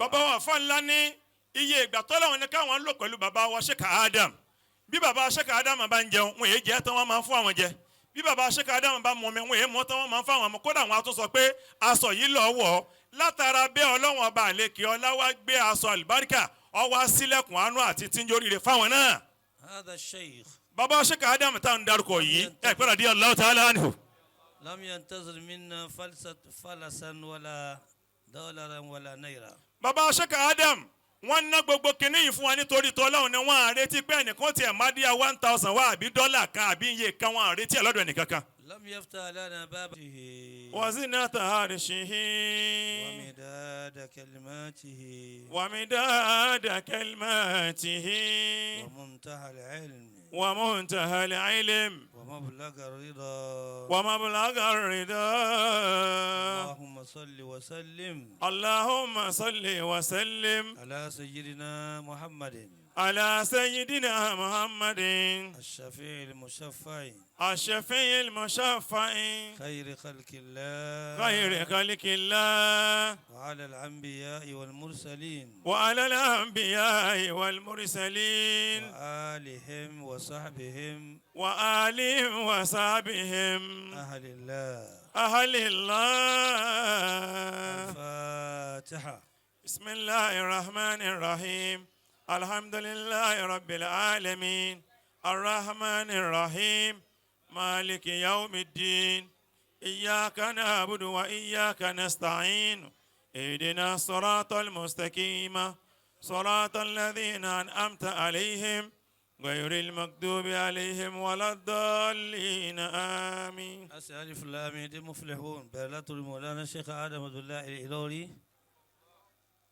Bàbá wa àfa ńlá ní iye ìgbà tọ́lọ́run ní káwọn lò pẹ̀lú bàbá wa Sheikh Adam. Bí bàbá Sheikh Adam bá ń jẹun, wọn èé jẹ tán, wọn máa ń fún àwọn jẹ. Bí bàbá Sheikh Adam bá mu omi, wọn èé mú tán, wọn máa ń fún àwọn mu. Kódà wọn á tún sọ pé aṣọ yìí lọ wọ̀ ọ́. Látara bẹ́ẹ̀, Ọlọ́wọ́n ọba àlekè ọlá wá gbé aṣọ àlùbáríkà ọwọ́ sílẹ̀kùn àánú àti tíńjóríire fáwọn náà. هذا الشيخ Bàbá Sheikh Adam táwọn dárúkọ yìí ẹ pẹ́ رضي الله تعالى عنه. لم ينتظر منا فلسة فلسا ولا دولارا ولا نيرا. Bàbá Sheikh Adam, wọ́n ná gbogbo kinní yìí fún wa nítorí tọ́lọ́run ni. Wọ́n á retí pé ẹnìkan tiẹ̀ má díà 1,000 wá àbí dọ́là kan àbí iye kan, wọ́n á retí ẹ̀ lọ́dọ̀ ẹnìkankan. لم يفتح لنا بابه وزنة عرشه ومداد كلماته ومداد كلماته ومنتهى العلم ومنتهى العلم ومبلغ الرضا. ومبلغ الرضا. اللهم صل وسلم اللهم صل وسلم على سيدنا محمد على سيدنا محمد الشفيع المشفع الشفيع المشفع خير خلق الله خير خلق الله وعلى الأنبياء والمرسلين وعلى الأنبياء والمرسلين وآلهم وصحبهم وآلهم وصحبهم أهل الله. أهل الله. الفاتحة. بسم الله الرحمن الرحيم. الحمد لله رب العالمين، الرحمن الرحيم، مالك يوم الدين. إياك نعبد وإياك نستعين. اهدنا الصراط المستقيم، صراط الذين أنعمت عليهم، غير المغضوب عليهم ولا الضالين. آمين. أسأل لام دي مفلحون بلاتر مولانا الشيخ آدم عبد الله الإيلوري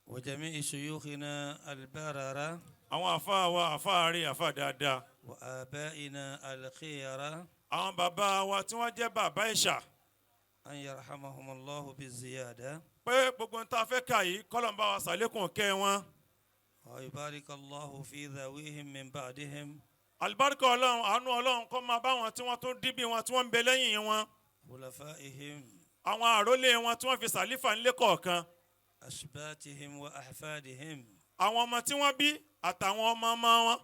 وجميع شيوخنا البررة Àwọn àfáà wa, àfáà rí, àfáà dáadáa. وآبائنا الخيرة Àwọn bàbá wa tí wọ́n jẹ́ bàbá ìṣà. أن يرحمهم الله بالزيادة Pé gbogbo ń tá a fẹ́ kà yìí, kọ́lọ́un bá wa sàlékún kẹ́ wọn. ويبارك الله في ذويهم من بعدهم. Àlùbáríkà Ọlọ́run, àánú Ọlọ́run kó máa bá wọn tí wọ́n tún díbí wọn tí wọ́n ń bẹ lẹ́yìn wọn. خلفائهم. Àwọn àrólé wọn tí wọ́n fi sàlífà ńlé kọ̀ọ̀kan. أشباتهم وأحفادهم. Àwọn ọmọ tí wọ́n bí àtàwọn ọmọ ọmọ wọn.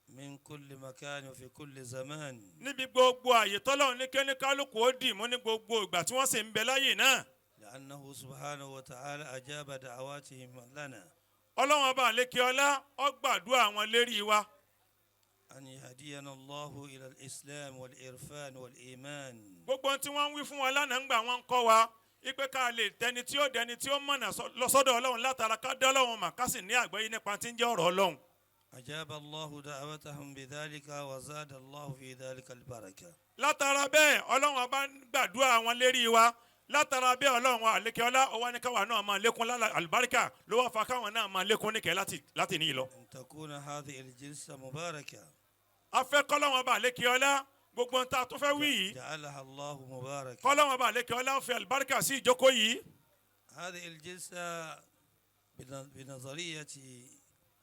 من كل مكان وفي كل زمان. Níbi gbogbo àyè tọ́lọ́run ní kí kálukú ó dì mú ní gbogbo ìgbà tí wọ́n sì ń bẹ láyè náà. لأنه سبحانه وتعالى أجاب دعواتهم لنا Ọlọ́run ọba àlékè ọlá ó gbàdúrà wọn lérí wa. أن يهدينا الله إلى الإسلام والإرفان والإيمان. Gbogbo ohun tí wọ́n ń wí fún wa lánàá ń gbà wọ́n ń kọ́ wa ipe ká lè tẹni tí ó dẹni tí ó mọ̀nà lọ sọ́dọ̀ Ọlọ́run látara ká dá Ọlọ́run mà, ká sì ní àgbọ́yé nípa tí ń jẹ́ ọ̀rọ̀ Ọlọ́run. أجاب الله دعوتهم بذلك وزاد الله في ذلك البركة. Látara bẹ́ẹ̀, Ọlọ́run ọba ń gbàdúrà wọn lérí wa. Látara bẹ́ẹ̀, Ọlọ́run àlékè ọlá ọwọ́ ní káwa náà máa lékún lálà àlùbáríkà ló wá fa káwọn náà máa lékún níkẹ́ láti ní ìlọ. أن تكون هذه الجلسة مباركة. Afẹ́ kọ́lọ́run ọba àlékè ọlá, gbogbo ohun tá a tún fẹ́ wí yìí, جعلها الله مباركة. kọ́lọ́run ọba àlékè ọlá fi àlùbáríkà sí ìjókòó yìí. هذه الجلسة بنظرية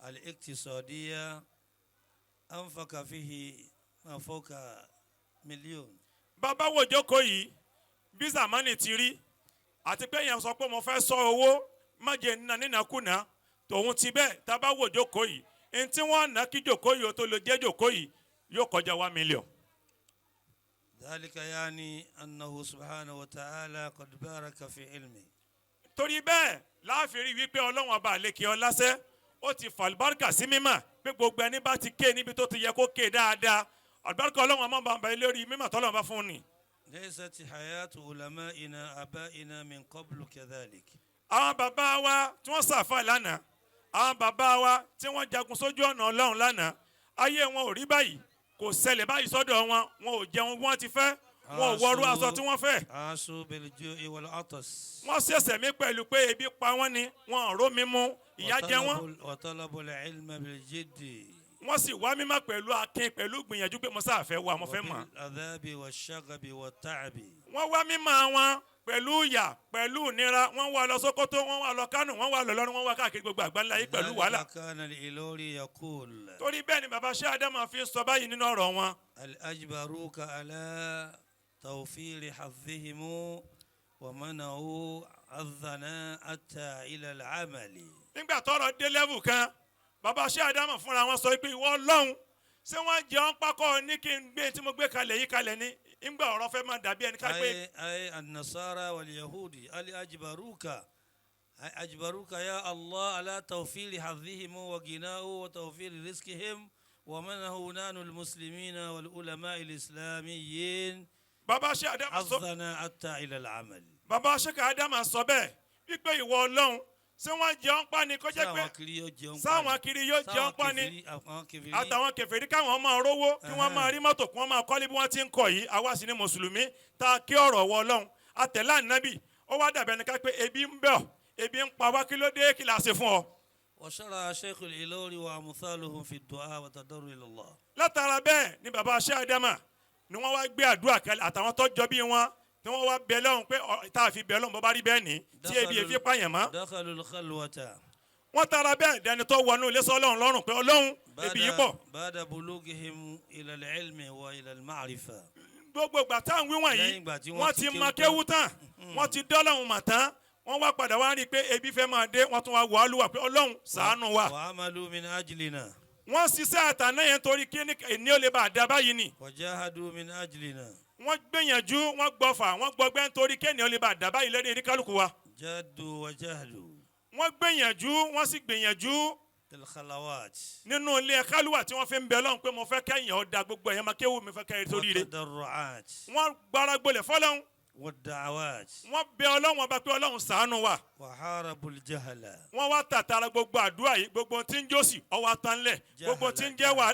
الاقتصادية أنفق فيه ما فوق مليون. Bàbá wo ìjókòó yìí bí zamani ti rí àti pé èèyàn sọ pé mo fẹ́ sọ owó má jẹ́ nínà nínàkúnà tòun ti bẹ́ẹ̀, tá a bá wo ìjókòó yìí, ẹni tí wọ́n ná kí jókòó yìí ó tó lè jẹ́ jókòó yìí yóò kọjá 1 million. ذلك يعني أنه سبحانه وتعالى قد بارك في علمه. Torí bẹ́ẹ̀ láàfin rí wípé Ọlọ́run ọba àlekè ọlásẹ́ ó ti fàlùbáríkà sí mímọ̀ pé gbogbo ẹni bá ti ké níbi tó ti yẹ kó ké dáadáa, àlùbáríkà Ọlọ́run ọmọ bàbá lórí mímọ̀ tọ́lọ́run bá fún ni. ليست حياة علمائنا آبائنا من قبل كذلك. Àwọn bàbá wa tí wọ́n sàfà lánàá, àwọn bàbá wa tí wọ́n jagun sójú ọ̀nà Ọlọ́run lánàá, ayé wọn ò rí báyìí, kò ṣẹlẹ̀ báyìí sọ́dọ̀ wọn. Wọn ò jẹun bí wọ́n ti fẹ́, wọn ò wọrú aṣọ tí wọ́n fẹ́. عاشوا بالجوع والعطش. Wọ́n ṣẹ̀ṣẹ̀ mí pẹ̀lú pé ebi pa wọ́n ni, wọn ò rómi mu, ìyà jẹ wọ́n. وطلبوا العلم بالجد Wọ́n sì wá mímọ́ pẹ̀lú akin, pẹ̀lú gbìyànjú pé mo sáà fẹ́ wá, mo fẹ́ mọ̀. وبالعذاب والشغب والتعب. Wọ́n wá mímọ́ wọn pẹ̀lú ìyà, pẹ̀lú ìnira. Wọ́n wá lọ Sókótó, wọ́n wá lọ Kánò, wọ́n wá lọ Ìlọrin, wọ́n wá káàkiri gbogbo àgbáńlá yìí pẹ̀lú wàhálà. لذلك كان الإيلوري يقول: Torí bẹ́ẹ̀ ni baba ṣé Ádámà fi sọ báyìí nínú ọ̀rọ̀ wọn. أجبروك على توفير حظهم ومنعوا حظنا حتى إلى العمل. Nígbà tọ́rọ̀ dé level kan, bàbá Sheikh Ádámù fúnra wọn sọ pé, ìwọ Ọlọ́run, ṣé wọ́n jẹun pákọ́ ní kí n gbé tí mo gbé kalẹ̀ yìí kalẹ̀ ní nígbà ọ̀rọ̀ fẹ́ máa dàbí ẹni ká pé أي النصارى واليهود، هل أجبروك، أي أجبروك يا الله على توفير حظهم وغناه وتوفير رزقهم، ومنه نحن المسلمين والعلماء الإسلاميين Bàbá Sheikh Ádámù sọ حظنا حتى إلى العمل. Bàbá Sheikh Ádámù sọ bẹ́ẹ̀ wípé, ìwọ Ọlọ́run, ṣé wọ́n jẹun pa ni kó jẹ́ pé Sáwọn kiri yóò jẹun pa sáwọn ni. Kiri yóò jẹun pa ni. Àwọn kèfèrí. Àtàwọn kèfèrí, káwọn máa rówó, kí wọ́n máa rí mọ́tò, kí wọ́n máa kọ́lé bí wọ́n ti ń kọ́ yìí. Àwa sì ni mùsùlùmí tá a kí ọ̀rọ̀ wọ Ọlọ́run àtẹ̀lé ànábì, ó wá dàbẹ̀ ní ká pé ebi ń bẹ̀, ebi ń pa wá. Kí ló dé? Kí la ṣe fún ọ? وشرع شيخ الإيلوري وأمثالهم في الدعاء والتضرع إلى الله. Látara bẹ́ẹ̀ ni bàbá Sheikh Ádámà ni wọ́n wá gbé àdúrà kalẹ̀, àtàwọn tó jọ bí wọn tí wọ́n wá bẹ lọ́hùn pé tá a fi bẹ lọ́hùn, bọ́ bá rí bẹ́ẹ̀ ní tí ebi èfi pààyàn mọ́. دخلوا الخلوة. Wọ́n tara bẹ́ẹ̀ dẹni tó wọnú ilé sọ́lọ́hún lọ́rùn pé, Ọlọ́hun, ebi yìí pọ̀. بعد بلوغهم إلى العلم وإلى المعرفة. Gbogbo ìgbà táwọn wíwọ̀n yìí, Lẹ́yìn ìgbà tí wọ́n wọ́n ti ti kéwú mọ tán. Kéwú tán, wọ́n ti dọ́lọ́hún mà tán, wọ́n wá padà wá rí i pé ebi fẹ́ máa dé, wọ́n tún wá wọ àlùwà pé, Ọlọ́hun, ṣàánú wa. وعملوا من أجلنا. Wọ́n ṣiṣẹ́ àtàná yẹn torí kí ní ó lè bá a dá báyìí ni. وجاهدوا من أجلنا. Wọ́n gbìyànjú, wọ́n gbọ́fà, wọ́n gbọgbẹ́ nítorí kéènì ó lè bá a dá báyìí lórí kálukú wa. جادوا وجاهدوا. Wọ́n gbìyànjú, wọ́n sì gbìyànjú في الخلوات. nínú ilé kálúwà tí wọ́n fi ń bẹ Ọlọ́run pé, mo fẹ́ kẹ́yìn ọ̀dà, gbogbo ẹ̀yàn máa kéwù mi fẹ́ kẹ́yìn torí rẹ̀. والتضرعات. Wọ́n gbára gbolẹ̀ fọlọ́run. والدعوات. Wọ́n bẹ Ọlọ́run ọba pé, Ọlọ́run, ṣàánú wa. وحاربوا الجهل. Wọ́n wá tàtàrà gbogbo àdúrà yìí, gbogbo tí ń jòsì ọwọ́ tán lẹ̀, gbogbo tí ń jẹ́ wà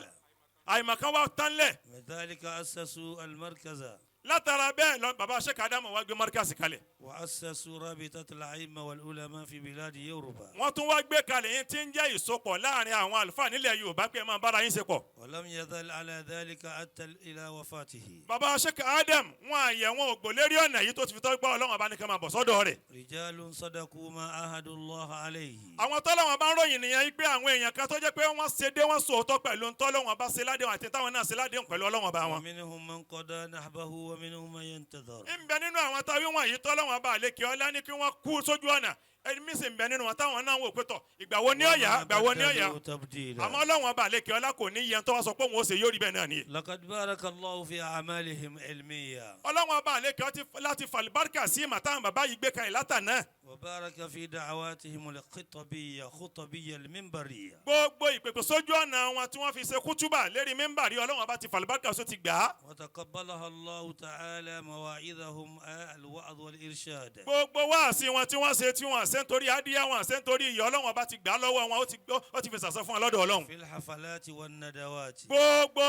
àìmọ̀kan wá tán lẹ̀. لذلك أسسوا المركز. Látara bẹ́ẹ̀ lọ bàbá Sheikh Ádámù wá gbé mọ́ríkàsì kalẹ̀. وأسسوا رابطة الأئمة والعلماء في بلاد يوروبا. Wọ́n tún wá gbé kalẹ̀ yín tí ń jẹ́ ìsopọ̀ láàrin àwọn àlùfáà nílẹ̀ Yorùbá pé ẹ máa bára yín ṣe pọ̀. ولم يزل على ذلك حتى إلى وفاته. Bàbá Sheikh Adam, wọn àyẹ̀ wọn ò gbò lérí ọ̀nà yìí tó ti fi tọ́ gbọ́ Ọlọ́run ọba ní ká máa bọ̀ sọ́dọ̀ rẹ̀. رجال صدقوا ما عاهدوا الله عليه. Àwọn tọ́lọ́wọ́n bá ń ròyìn nìyẹn pé àwọn èèyàn kan tó jẹ́ pé wọ́n ṣe dé, wọ́n sòótọ́ pẹ̀lú ntọ́lọ́wọ́n bá ṣe ládéhùn àti táwọn náà ṣe ládéhùn pẹ̀lú Ọlọ́wọ́n bá wọn. ومنهم من قضى نحبه ومنهم من ينتظر. Ń bẹ nínú àwọn táwí wọ̀nyí tọ́lọ́wọ́n bá àlékè ọlá ní kí wọ́n kú sójú ọ̀nà, ẹni mí sì ń bẹ nínú wọn táwọn náà wò pé, tọ̀, ìgbà wo ní ọ̀yà, ìgbà wo ní ọ̀yà? وما بدلوا تبديلا. Àmọ́ Ọlọ́wọ́n bá àlékè ọlá kò ní yẹn tó wá sọ pé òun ó ṣe, yóò rí bẹ́ẹ̀ náà nìyẹn. لقد بارك الله في أعمالهم علميا. Ọlọ́wọ́n bá àlékè ọtí láti fàlùbáríkà sí ìmọ̀ táwọn bàbá yìí gbé kalẹ̀ látàná. وبارك في دعواتهم الخطبية خطبية المنبرية. Gbogbo ìpèpè sójú ọ̀nà wọn tí wọ́n fi ṣe kútúbà lérí mímbàrí, Ọlọ́wọ́n bá ti fàlùbáríkà só ti gbà á. وتقبلها الله تعالى مواعظهم الوعظ والإرشاد. Gbogbo wáàsí wọn tí wọ́n ṣe, tí wọ́n ṣe ń torí adíyá, wọn ṣe ń torí ìyá, Ọlọ́wọ́n bá ti gbà á lọ́wọ́ wọn, ó ti gbọ́, ó ti fi sàṣọ fún wọn lọ́dọ̀ Ọlọ́run. في الحفلات والندوات. Gbogbo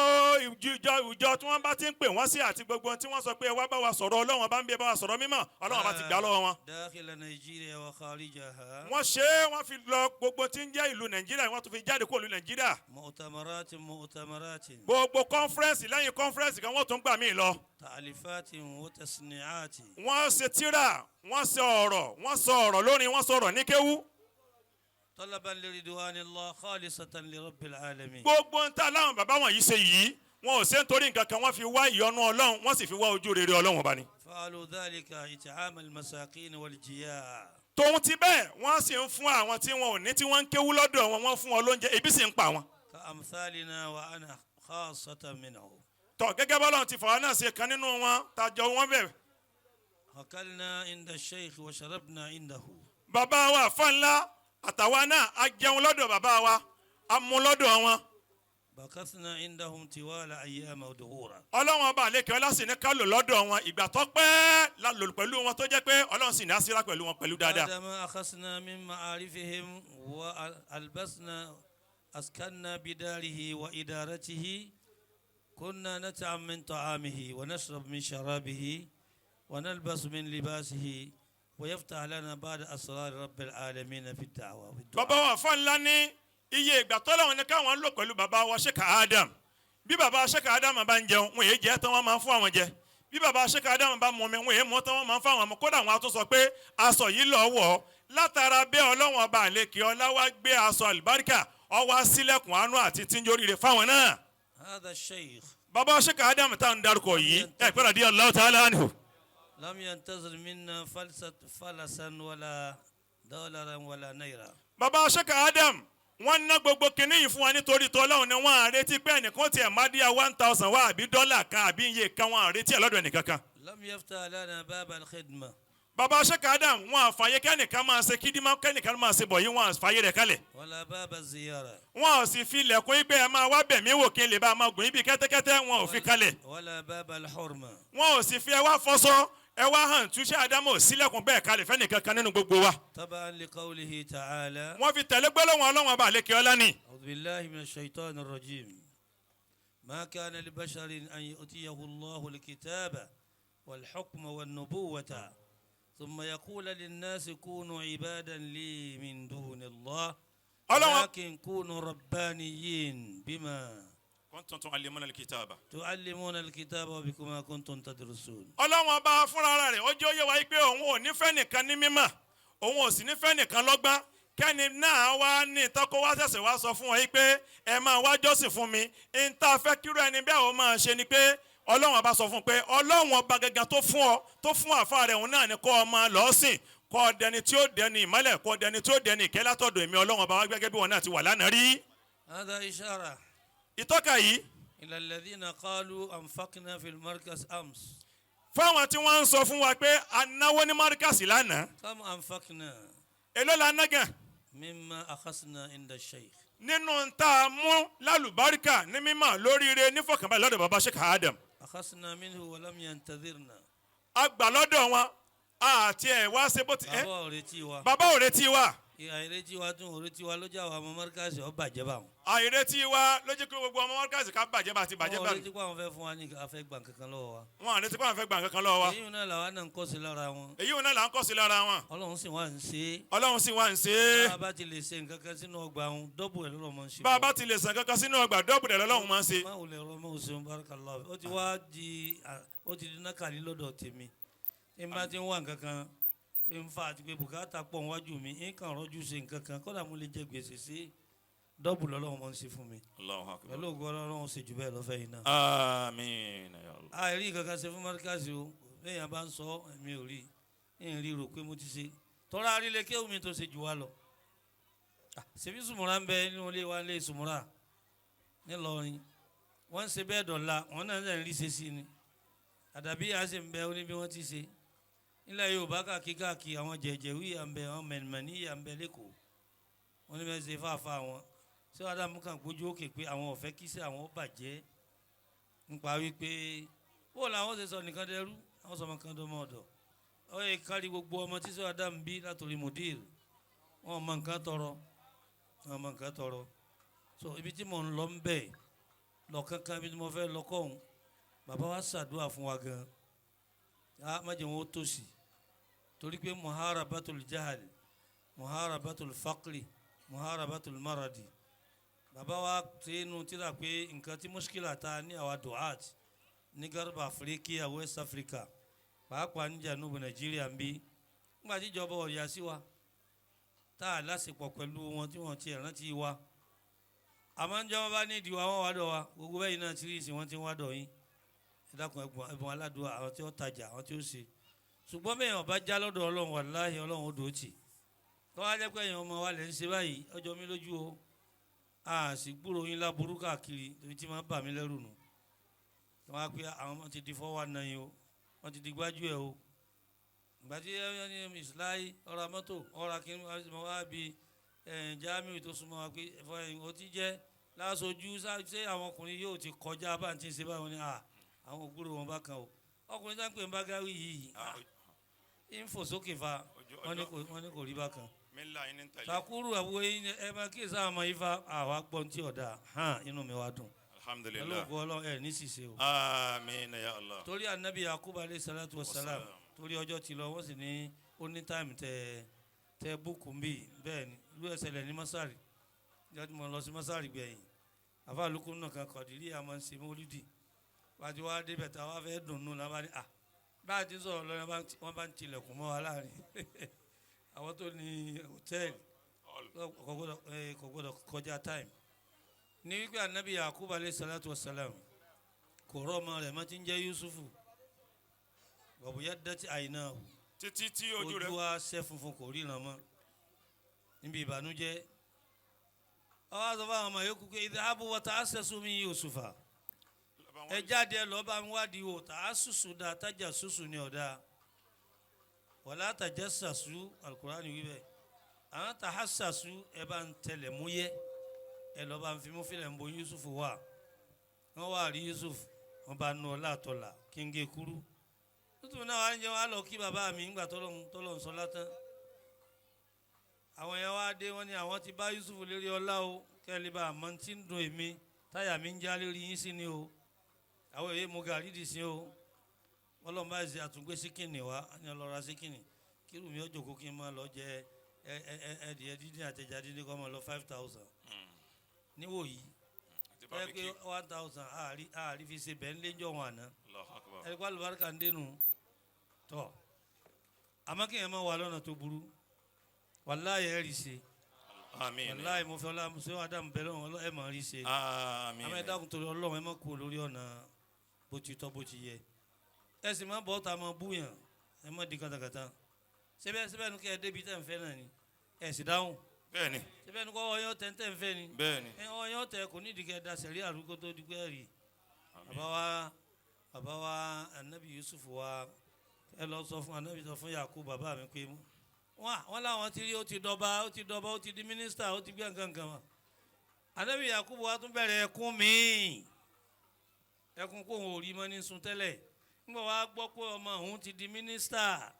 ìjọ tí wọ́n bá ti ń pè wọ́n sí àti gbogbo tí wọ́n sọ pé, ẹ wá bá wa sọ̀rọ̀ Ọlọ́wọ́n bá ń bí, ẹ bá wa sọ̀rọ̀ mímọ́, Ọlọ́wọ́n bá ti gbà á lọ́wọ́ wọn. داخل نيجيريا وخارجها. Wọ́n ṣe é, wọ́n fi lọ gbogbo tí ń jẹ́ ìlú Nàìjíríà, wọ́n tún fi jáde kó ìlú Nàìjíríà. مؤتمرات مؤتمرات. Gbogbo conference lẹ́yìn conference kan, wọ́n tún gbà míì lọ. تأليفات وتصنيعات. Wọ́n ṣe tíra, wọ́n ṣe ọ̀rọ̀, wọ́n sọ ọ̀rọ̀ lórin, wọ́n sọ̀rọ̀ ní kéwú. طلبا لرضوان الله خالصة لرب العالمين. Gbogbo ń ta láwọn bàbá wọn yìí ṣe yìí, wọn ò ṣe ń torí nǹkan kan, wọ́n fi wá ìyọ́nú Ọlọ́run, wọ́n sì fi wá ojú rere Ọlọ́run ọba ni. فعلوا ذلك إطعام المساكين والجياع. Tòun ti bẹ́ẹ̀, wọ́n sì ń fún àwọn tí wọn ò ní, tí wọ́n ń kéwú lọ́dọ̀ wọn, wọ́n fún wọn lóúnjẹ, ebi sì ń pa wọn. كأمثالنا وأنا خاصة منه. Tọ́ gẹ́gẹ́ bọ́lọ́run ti fọwọ́ náà ṣe kan nínú wọn tàjọ wọn bẹ̀. أكلنا عند الشيخ وشربنا عنده. Bàbá wa àfa ńlá àtàwa náà, a jẹun lọ́dọ̀ bàbá wa, a mú lọ́dọ̀ wọn. مكثنا عندهم طوال أيام ودهورا. Ọlọ́run ọba àlekè ọlá sì ní ká lò lọ́dọ̀ wọn ìgbà tó pẹ́ la lò pẹ̀lú wọn, tó jẹ́ pé Ọlọ́run sì ní àsírà pẹ̀lú wọn pẹ̀lú dáadáa. بعدما أخذنا من معارفهم وألبسنا أسكننا بداره وإدارته، كنا نطعم من طعامه ونشرب من شرابه ونلبس من لباسه، ويفتح لنا بعد أسرار رب العالمين في الدعوة والدعاء. Bàbá wa àfa ńlá ní iye ìgbà tọ́lọ́run ní káwọn lò pẹ̀lú bàbá wa Sheikh Adam, bí bàbá Sheikh Adam bá ń jẹun, wọn èyí jẹ́ tán, wọ́n máa ń fún àwọn jẹ. Bí bàbá Sheikh Adam bá mú mi, wọn èyí mú tán, wọ́n máa ń fún àwọn mú. Kódà wọn á tún sọ pé aṣọ yìí lọ wọ̀ ọ́. Látara bẹ́ẹ̀, Ọlọ́wọ́n ọba àlekè ọlá wá gbé aṣọ àlùbáríkà ọwọ́ sílẹ̀kùn àánú àti tíńjóríire fáwọn náà. هذا الشيخ Bàbá Sheikh Adam tá à ń darúkọ yìí, ẹ pẹ́rẹ́ radiyallahu ta'ala anhu. لم ينتظر منا فلسا ولا دولارا ولا نيرا. Bàbá Sheikh Adam wọ́n ná gbogbo kinní yìí fún wa nítorí tọ́lọ́run ni. Wọ́n á retí pé ẹnìkan tiẹ̀ má díà 1,000 wá àbí dọ́là kan àbí iye kan, wọ́n á retí ẹ̀ lọ́dọ̀ ẹnìkankan. لم يفتح لنا باب الخدمة. Bàbá Sheikh Adam wọ́n á fàyè kẹ́nìkan máa ṣe kídímà, kẹ́nìkan máa ṣe bọ̀ yìí, wọ́n á fàyè rẹ̀ kalẹ̀. ولا باب الزيارة. Wọ́n ò sì fi ilẹ̀kùn ibẹ̀ ẹ máa wá bẹ̀ mí wò kí n lè bá a máa gùn ibi kẹ́tẹ́kẹ́tẹ́, wọn ò fi kalẹ̀. ولا باب الحرمة. Wọn ò sì fi ẹ wá fọṣọ, ẹ wá hàn túṣe Ádámù ò sílẹ̀kùn bẹ́ẹ̀ kalẹ̀ fẹ́nìkan kan nínú gbogbo wa. تبعا لقوله تعالى. Wọ́n fi tẹ̀lé gbólóhùn Ọlọ́run ọba àlekè ọlá ni. أعوذ بالله من الشيطان الرجيم. ما كان لبشر أن يؤتيه الله الكتاب والحكم والنبوة ثم يقول للناس كونوا عبادا لي من دون الله Ọlọ́run ولكن كونوا ربانيين بما كنتم تعلمون الكتاب. تعلمون الكتاب وبما كنتم تدرسون. Ọlọ́run ọba fúnra rẹ̀ ó jẹ́ ó yé wa pé òun ò nífẹ̀ẹ́ nìkan ní mímọ̀, òun ò sì nífẹ̀ẹ́ nìkan lọ́gbọ́n, kẹ́ni náà wá ní tọ́kọ wá ṣẹ̀ṣẹ̀ wá sọ fún wọn yìí pé ẹ máa wá jọ́sìn fún mi. N tá a fẹ́ kírú ẹni bẹ́ẹ̀ ó máa ṣe ni pé Ọlọ́run ọba sọ fún un pé Ọlọ́run ọba gangan tó fún ọ, tó fún àfa rẹ̀, òun náà ni kọ́ ọ máa lọ́sìn, kọ́ ọ dẹni tí ó dẹni ìmọ́lẹ̀, kọ́ ọ dẹni tí ó dẹni ìkẹ́ látọ̀dọ̀ èmi Ọlọ́run ọba wá, gẹ́gẹ́ bí wọn náà ti wà lánàá rí. هذا إشارة Ìtọ́ka yìí إلى الذين قالوا أنفقنا في المركز أمس. fáwọn tí wọ́n ń sọ fún wa pé anáwó ní márkàsì lánàá. كم أنفقنا؟ Èló la ná gan? مما أخذنا عند الشيخ. Nínú tá a mú lálùbáríkà ní mímọ̀ lóríire nífọ̀kànbalẹ̀ lọ́dọ̀ baba Sheikh Adam. أخذنا منه ولم ينتظرنا. A gbà lọ́dọ̀ wọn àti ẹ̀ wá ṣe bó ti ẹ́. Bàbá ò retí wa. Bàbá ò retí wa. Àìretí wa tún òretí wa ló jẹ́ àwọn ọmọ mọ́ríkàsì ó bàjẹ́ báwọn. Àìretí wa ló jẹ́ kí gbogbo ọmọ mọ́ríkàsì ká bàjẹ́ bá ti bàjẹ́ Wọn ò bá retí pé àwọn fẹ́ fún wa ní afẹ́ gbà kankan lọ́wọ́ wa. Wọn àretí pé àwọn fẹ́ gbà kankan lọ́wọ́ wa. Èyí náà làwa náà ń kọ́ sí lára wọn. Èyí wọn náà là ń kọ́ sí lára wọn. Ọlọ́run sì wá ń ṣe é. Ọlọ́run sì wá ń ṣe é. Bá a bá ti lè ṣe nǹkan kan sínú ọgbà òun, double ẹ̀ lọ́lọ́ máa ń ṣe. Bá a bá ti lè sàn kankan sínú ọgbà, double ẹ̀ lọ́lọ́run máa ń ṣe. Má ò lè rọ mọ́ òṣèlú barakallahu. Ó ti wá di ó ti di nákàlí lọ́dọ̀ tèmi. Tí n bá ti ń wá nǹkan kan tó ń fa àti pé bùkátà pọ̀ níwájú mi, ń kàn rọ́jú ṣe nǹkan kan, kódà mo lè jẹ gbèsè sí, double lọ́lọ́run máa ń ṣe fún mi. Allahu akbar. Pẹ̀lú ògo Ọlọ́run ṣe jù bẹ́ẹ̀ lọ́fẹ̀ẹ́ yìí náà. Àmín ya Allah. Àìrí nǹkan kan ṣe fún mọ́ríkàsì o. Bẹ́ẹ̀ bá ń sọ, èmi ò rí ń rí rò pé mo ti ṣe tọ́ra arílẹ̀ kéwù mi tó ṣe jù wá lọ. Ṣèbí sùmùrà ń bẹ nínú ilé wa, ilé sùmùrà nílọrin, wọ́n ń ṣe bẹ́ẹ̀ dọ̀la, wọ́n náà ń rí ṣe sí ni. Àdàbí yà ṣe ń bẹ ó ní bí wọ́n ti ṣe nílẹ̀ Yorùbá káàkiri káàkiri. Àwọn jẹ̀jẹ̀wí yà ń bẹ, àwọn mẹ̀nìmẹ̀ní yà ń bẹ lẹ́kọ̀ọ́, wọ́n ní bẹ́ẹ̀ ṣe fáfá wọn. Ṣé wàá dààmú kàn gbójú òkè pé àwọn ò fẹ́ kí sí àwọn ó bàjẹ́ nípa wípé bó làwọn ṣe sọ nìkan dẹrú, àwọn sọmọ kan dọmọ ọ̀dọ̀. Ó yẹ kárí gbogbo ọmọ tí sọ Adam bí látòrí mudir, wọn mọ nǹkan tọrọ, wọn mọ nǹkan tọrọ. So ibi tí mò ń lọ ń bẹ̀ lọ kankan, ibi tí mo fẹ́ lọ kọ́hún, bàbá wa ṣàdúrà fún wa gan a, má jẹ́ wọn ó tòṣì, torí pé muharabatul jahal, muharabatul faqri, muharabatul maradi. Bàbá wa ṣe inú tíra pé nǹkan tí muskila ta ní àwa duat ní garba Afirika, West Africa, pàápàá ní janubu Nàìjíríà ń bí, nígbà tí ìjọba ọ̀yà sí wa tá a lásìpọ̀ pẹ̀lú wọn tí wọ́n ti rántí wa, àmọ́ ń jọba bá ní ìdíwọ́ àwọn wàdọ̀ wa gbogbo bẹ́ẹ̀ náà ti rí ìsìn wọn ti ń wádọ̀ yín. Ẹ dákun, ẹ̀bùn aládùn, àwọn tí ó tajà, àwọn tí ó ṣe. Ṣùgbọ́n bẹ́ẹ̀ ọba já lọ́dọ̀ Ọlọ́run, wàláhì Ọlọ́run ó dò ó tì. Tọ́wọ́ á jẹ́ pé ẹ̀yin ọmọ wa lè ń ṣe báyìí, ọjọ́ mi lójú o, a sì gbúrò yín láburú káàkiri, torí tí máa ń bà mí lẹ́rù nù. Wọ́n á pé àwọn ọmọ ti di 419 o, wọ́n ti di gbájú ẹ̀ o. Ìgbà tí ẹ ní ìsìláyé ọ̀rọ̀ mọ́tò ọ̀rọ̀ kí wọ́n wá bí Jamiu tó súnmọ́ wa pé ó ti jẹ́ lásojú ṣé àwọn ọkùnrin yóò ti kọjá bá ń ti ṣe báwọn ni àwọn ògbúrò wọn bá kan o. Ọkùnrin tá ń pè ń bá gáwí yìí ń fò sókè fa, wọ́n ní kò rí bákan. Takuru àbúrò yín ẹ máa kí sáà mọ ifá àwa gbọ́n tí ọ̀dà hàn, inú mi wá dùn. Alhamdulillah. Pẹ̀lú ògo Ọlọ́run ẹ̀ ní ṣìṣe o. Àmín ya Allah. Torí anabi Yakubu alayhi salatu wa salam, torí ọjọ́ ti lọ, wọ́n sì ní ó ní time tẹ tẹ búùkù ń bì. Bẹ́ẹ̀ ni irú ẹsẹ̀ lẹ̀ ní masari ìjọba tí mo lọ sí masari gbẹ̀yìn, àfa àlùkù náà kan kọ̀dìrí àmọ́ ń ṣe mọ́lídì wájú wa débẹ̀ tá a wá fẹ́ dùn nù náà bá ní à bá a ti sọ̀rọ̀ lọ́nà, wọ́n bá ń tilẹ̀kùn mọ́ wa láàrin àwọn tó ní hòtẹ́ẹ̀lì, kò gbọ́dọ̀ kọjá time. Ní wípé anabi Yakubu alayhi salatu wa salam kò rọ́ ọmọ rẹ̀ mọ́ tí ń jẹ́ Yusufu. Wàbúyá dẹ́tí àyìnà Títí tí ojú rẹ̀ ojú wa ṣẹ́ funfun, kò ríran mọ́ níbi ìbànújẹ́. Ọwọ́ sọ fún àwọn ọmọ yòókù pé idhabu wa ta'assasu min Yusufa, ẹ jáde, ẹ lọ bá mi wádìí o. Ta'assusu da, tajassusu ni ọ̀dà, wala tajassasu, alukurani wí bẹ́ẹ̀. Àwọn tahassasu, ẹ bá ń tẹlẹ̀ mú yẹ, ẹ lọ bá ń fi mú filẹ̀ ń bo Yusuf wà. Wọ́n wá rí Yusuf, wọ́n bá nu ọlá àtọ̀là kí n gé kúrú tuntun náà. Wà ń jẹun, á lọ kí bàbá mi ńgbà tọ́lọ́hun sọ látàn. Àwọn yẹn wá dé, wọ́n ní àwọn ti bá Yusuf lérí ọlá o. Kẹ́lẹ́ bá àmọ́ tí ń dùn èmi, táyà mi ń já lérí yín sí ni o. Àwọn èyí mo gàrí dì sí o. Wọ́n lọ́n bá ṣe àtúngbé síkìnì wá ní ọlọ́ra síkìnì kírù mi ó jókòó kí n máa lọ jẹ ẹ ẹ ẹ ẹdìyẹ dídín àtẹjà dídín, kọ́ máa lọ 5,000 níwòyí. Àti ẹ pé barbecue. 1,000 àárí fi ṣe bẹ́ẹ̀ ń léjọ́ wọn àná. Allahu Akbar. Ẹni kó alùbáríkà ń dénú tọ́, àmọ́ kí ẹ máa wà lọ́nà tó burú, wàláyé ẹ̀ rí ṣe. Àmín. Wàláyé, mo fẹ́ ọlá ṣé Ádámù bẹ́ẹ̀ lọ́wọ́, ẹ̀ máa rí ṣe. Àmín. Àmọ́ ẹ dákun torí Ọlọ́run, ẹ má kú lórí ọ̀nà bó ti tọ́, bó ti yẹ. Ẹ sì má bọ́ ta, má búyàn, ẹ má di kàtàkàtà. Síbẹ̀ síbẹ̀ nu kẹ́ ẹ débi tẹ̀ ń fẹ́ náà ni ẹ sì dáhùn. Bẹ́ẹ̀ni. Síbẹ̀ nu kọ́ ọyọ́ tẹ̀ ń tẹ̀ ń fẹ́ ni. Bẹ́ẹ̀ni. Ẹ ọyọ́ tẹ kò ní ìdíkẹ́ da sẹ̀rí àrùkọ tó dúpẹ́ rí. Àmín. Bàbá wa anabi Yusuf wa, ẹ lọ sọ fún anabi, sọ fún Yakub bàbá mi pé wọn làwọn ti rí, ó ti dọba, ó ti dọba, ó ti di mínísítà, ó ti gbé nǹkan kan wọn. Anabi Yakub wa tún bẹ̀rẹ̀ ẹkún míì, ẹkún kó òun ò rí mọ́ ní sun tẹ́lẹ̀. Nígbà wa gbọ́ pé ọmọ òun ti di mínísítà,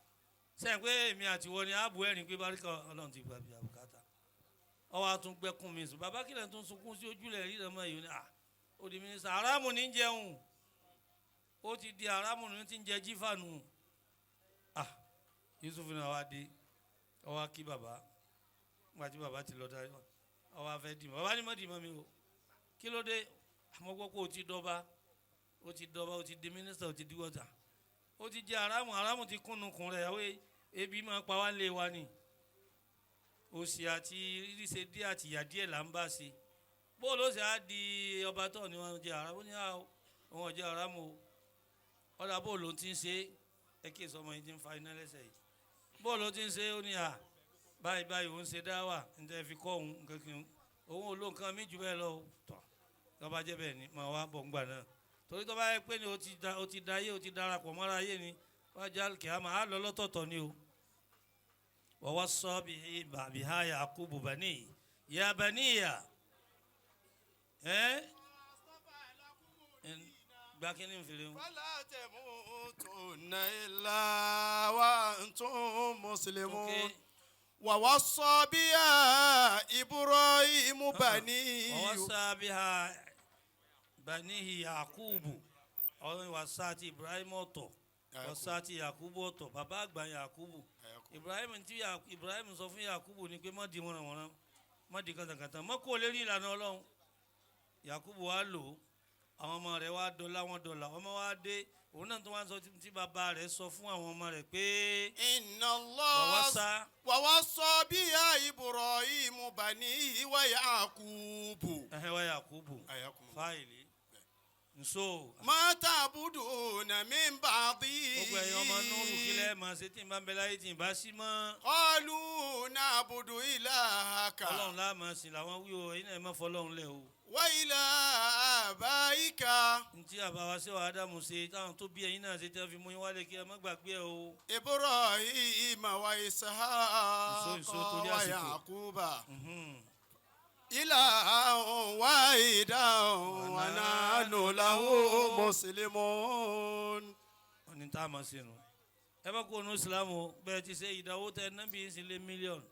sẹ́yìn pé èmi àtiwọ́ ni ààbò ẹ̀rín pé báríkà Ọlọ́run ti gbàgbé àbùkátà. Ọwọ́ àtúngbẹ́kún mi sùn. Bàbá, kílẹ̀ tó ń sunkún sí ojúlẹ̀ rí lọ́mọ yìí ni à ó di mínísítà, aráàmù ní jẹun, ó ti di aráàmù ní ti ń jẹ jífà nù. Ah, Yusuf náà wá dé, ọwọ́ á kí bàbá. Nígbà tí bàbá ti lọ dárí, ọwọ́ á fẹ́ dì mọ́. Bàbá ní mọ́ dì mọ́ mi o, kí ló dé? Àmọ́ gbọ́ pé ó ti dọ́ba, ó ti dọ́ba, ó ti di mínísítà, ó ti di wọ́tà, ó ti jẹ aráàmù, aráàmù ti kúnnu kùn rẹ̀. Àwọn ebi máa pa wá lé wa ni, òsì àti ríṣe díẹ̀ àti ìyà díẹ̀ là ń bá ṣe. Bóòlù ó sì á di ọba tó ní wọn jẹ aráàmù ní àwọn òun ọjọ́ aráàmù o. Ọ̀dà, bóòlù ó ti ń ṣe é? Kí èso ọmọ yìí ti ń fa iná lẹ́sẹ̀ yìí. Bóòlù ó ti ń ṣe é? Ó ní à báyìí báyìí, òun ṣe dá wà níta fi kọ́ òun nǹkan kí òun ò ló nǹkan mí jù bẹ́ẹ̀ lọ o. Tọ̀, tó bá jẹ́ bẹ́ẹ̀ ni, máa wá bọ̀ ńgbà náà, torí tó bá yẹ pé ni o ti da ayé, o ti darapọ̀ mọ́ra ayé ni wájú kìámà á lọ lọ́tọ̀ọ̀tọ̀ ni o. ووصى به بها يعقوب بنيه، يا بني ẹ gba kí ni nfèrè wọn. فلا تموتن إلا وأنتم مسلمون. Okay. ووصى بها إبراهيم بنيه. ووصى بها بنيه يعقوب. Ọ̀rọ̀ wàsá ti Ibrahim ọ̀tọ̀, wàsá ti Yakubu ọ̀tọ̀. Bàbá àgbà Yakubu Ibrahim tí Ibrahim sọ fún Yakubu ni pé má di wọnàwọnà, má di kàtàkàtà, má kó lérí ìlànà Ọlọ́run. Yakubu wa lò ó, àwọn ọmọ rẹ̀ wá dọ́là, wọn dọ́là. Ọmọ wa dé, òun náà tó wá sọ tí bàbá rẹ̀ sọ fún àwọn ọmọ rẹ̀ pé إن الله ووصى ووصى بها إبراهيم بنيه ويعقوب. Ẹhẹ́, wa Yakubu. أياكم الله. Fáìlì nso. ما تعبدون من بعدي. Gbogbo ẹ̀yin ọmọ Núrù, kílẹ̀ máa ṣe tí n bá ń bẹ láyé, tí n bá sí mọ́? قالوا نعبد إلهك. Ọlọ́run láà máa sìn làwọn wí o. Ẹ̀yin náà ẹ má fọlọ́run lẹ̀ o. وإله آبائك. Ntí àbáwá sí wàá dààmú ṣe, táwọn tó bí ẹ̀yin náà ṣe, tí wọ́n fi mú yín wálé, kí ẹ má gbàgbé ẹ o. إبراهيم وإسحاق Nso, nso, torí àsìkò. ويعقوب إلها واحدا ونحن له مسلمون. Wọ́n ní tá a máa ṣe nù. Ẹ bá kó onú ìsìlámù o. Bẹ́ẹ̀ ti ṣe ìdáwó tẹ nábì ń sin lé mílíọ̀nù,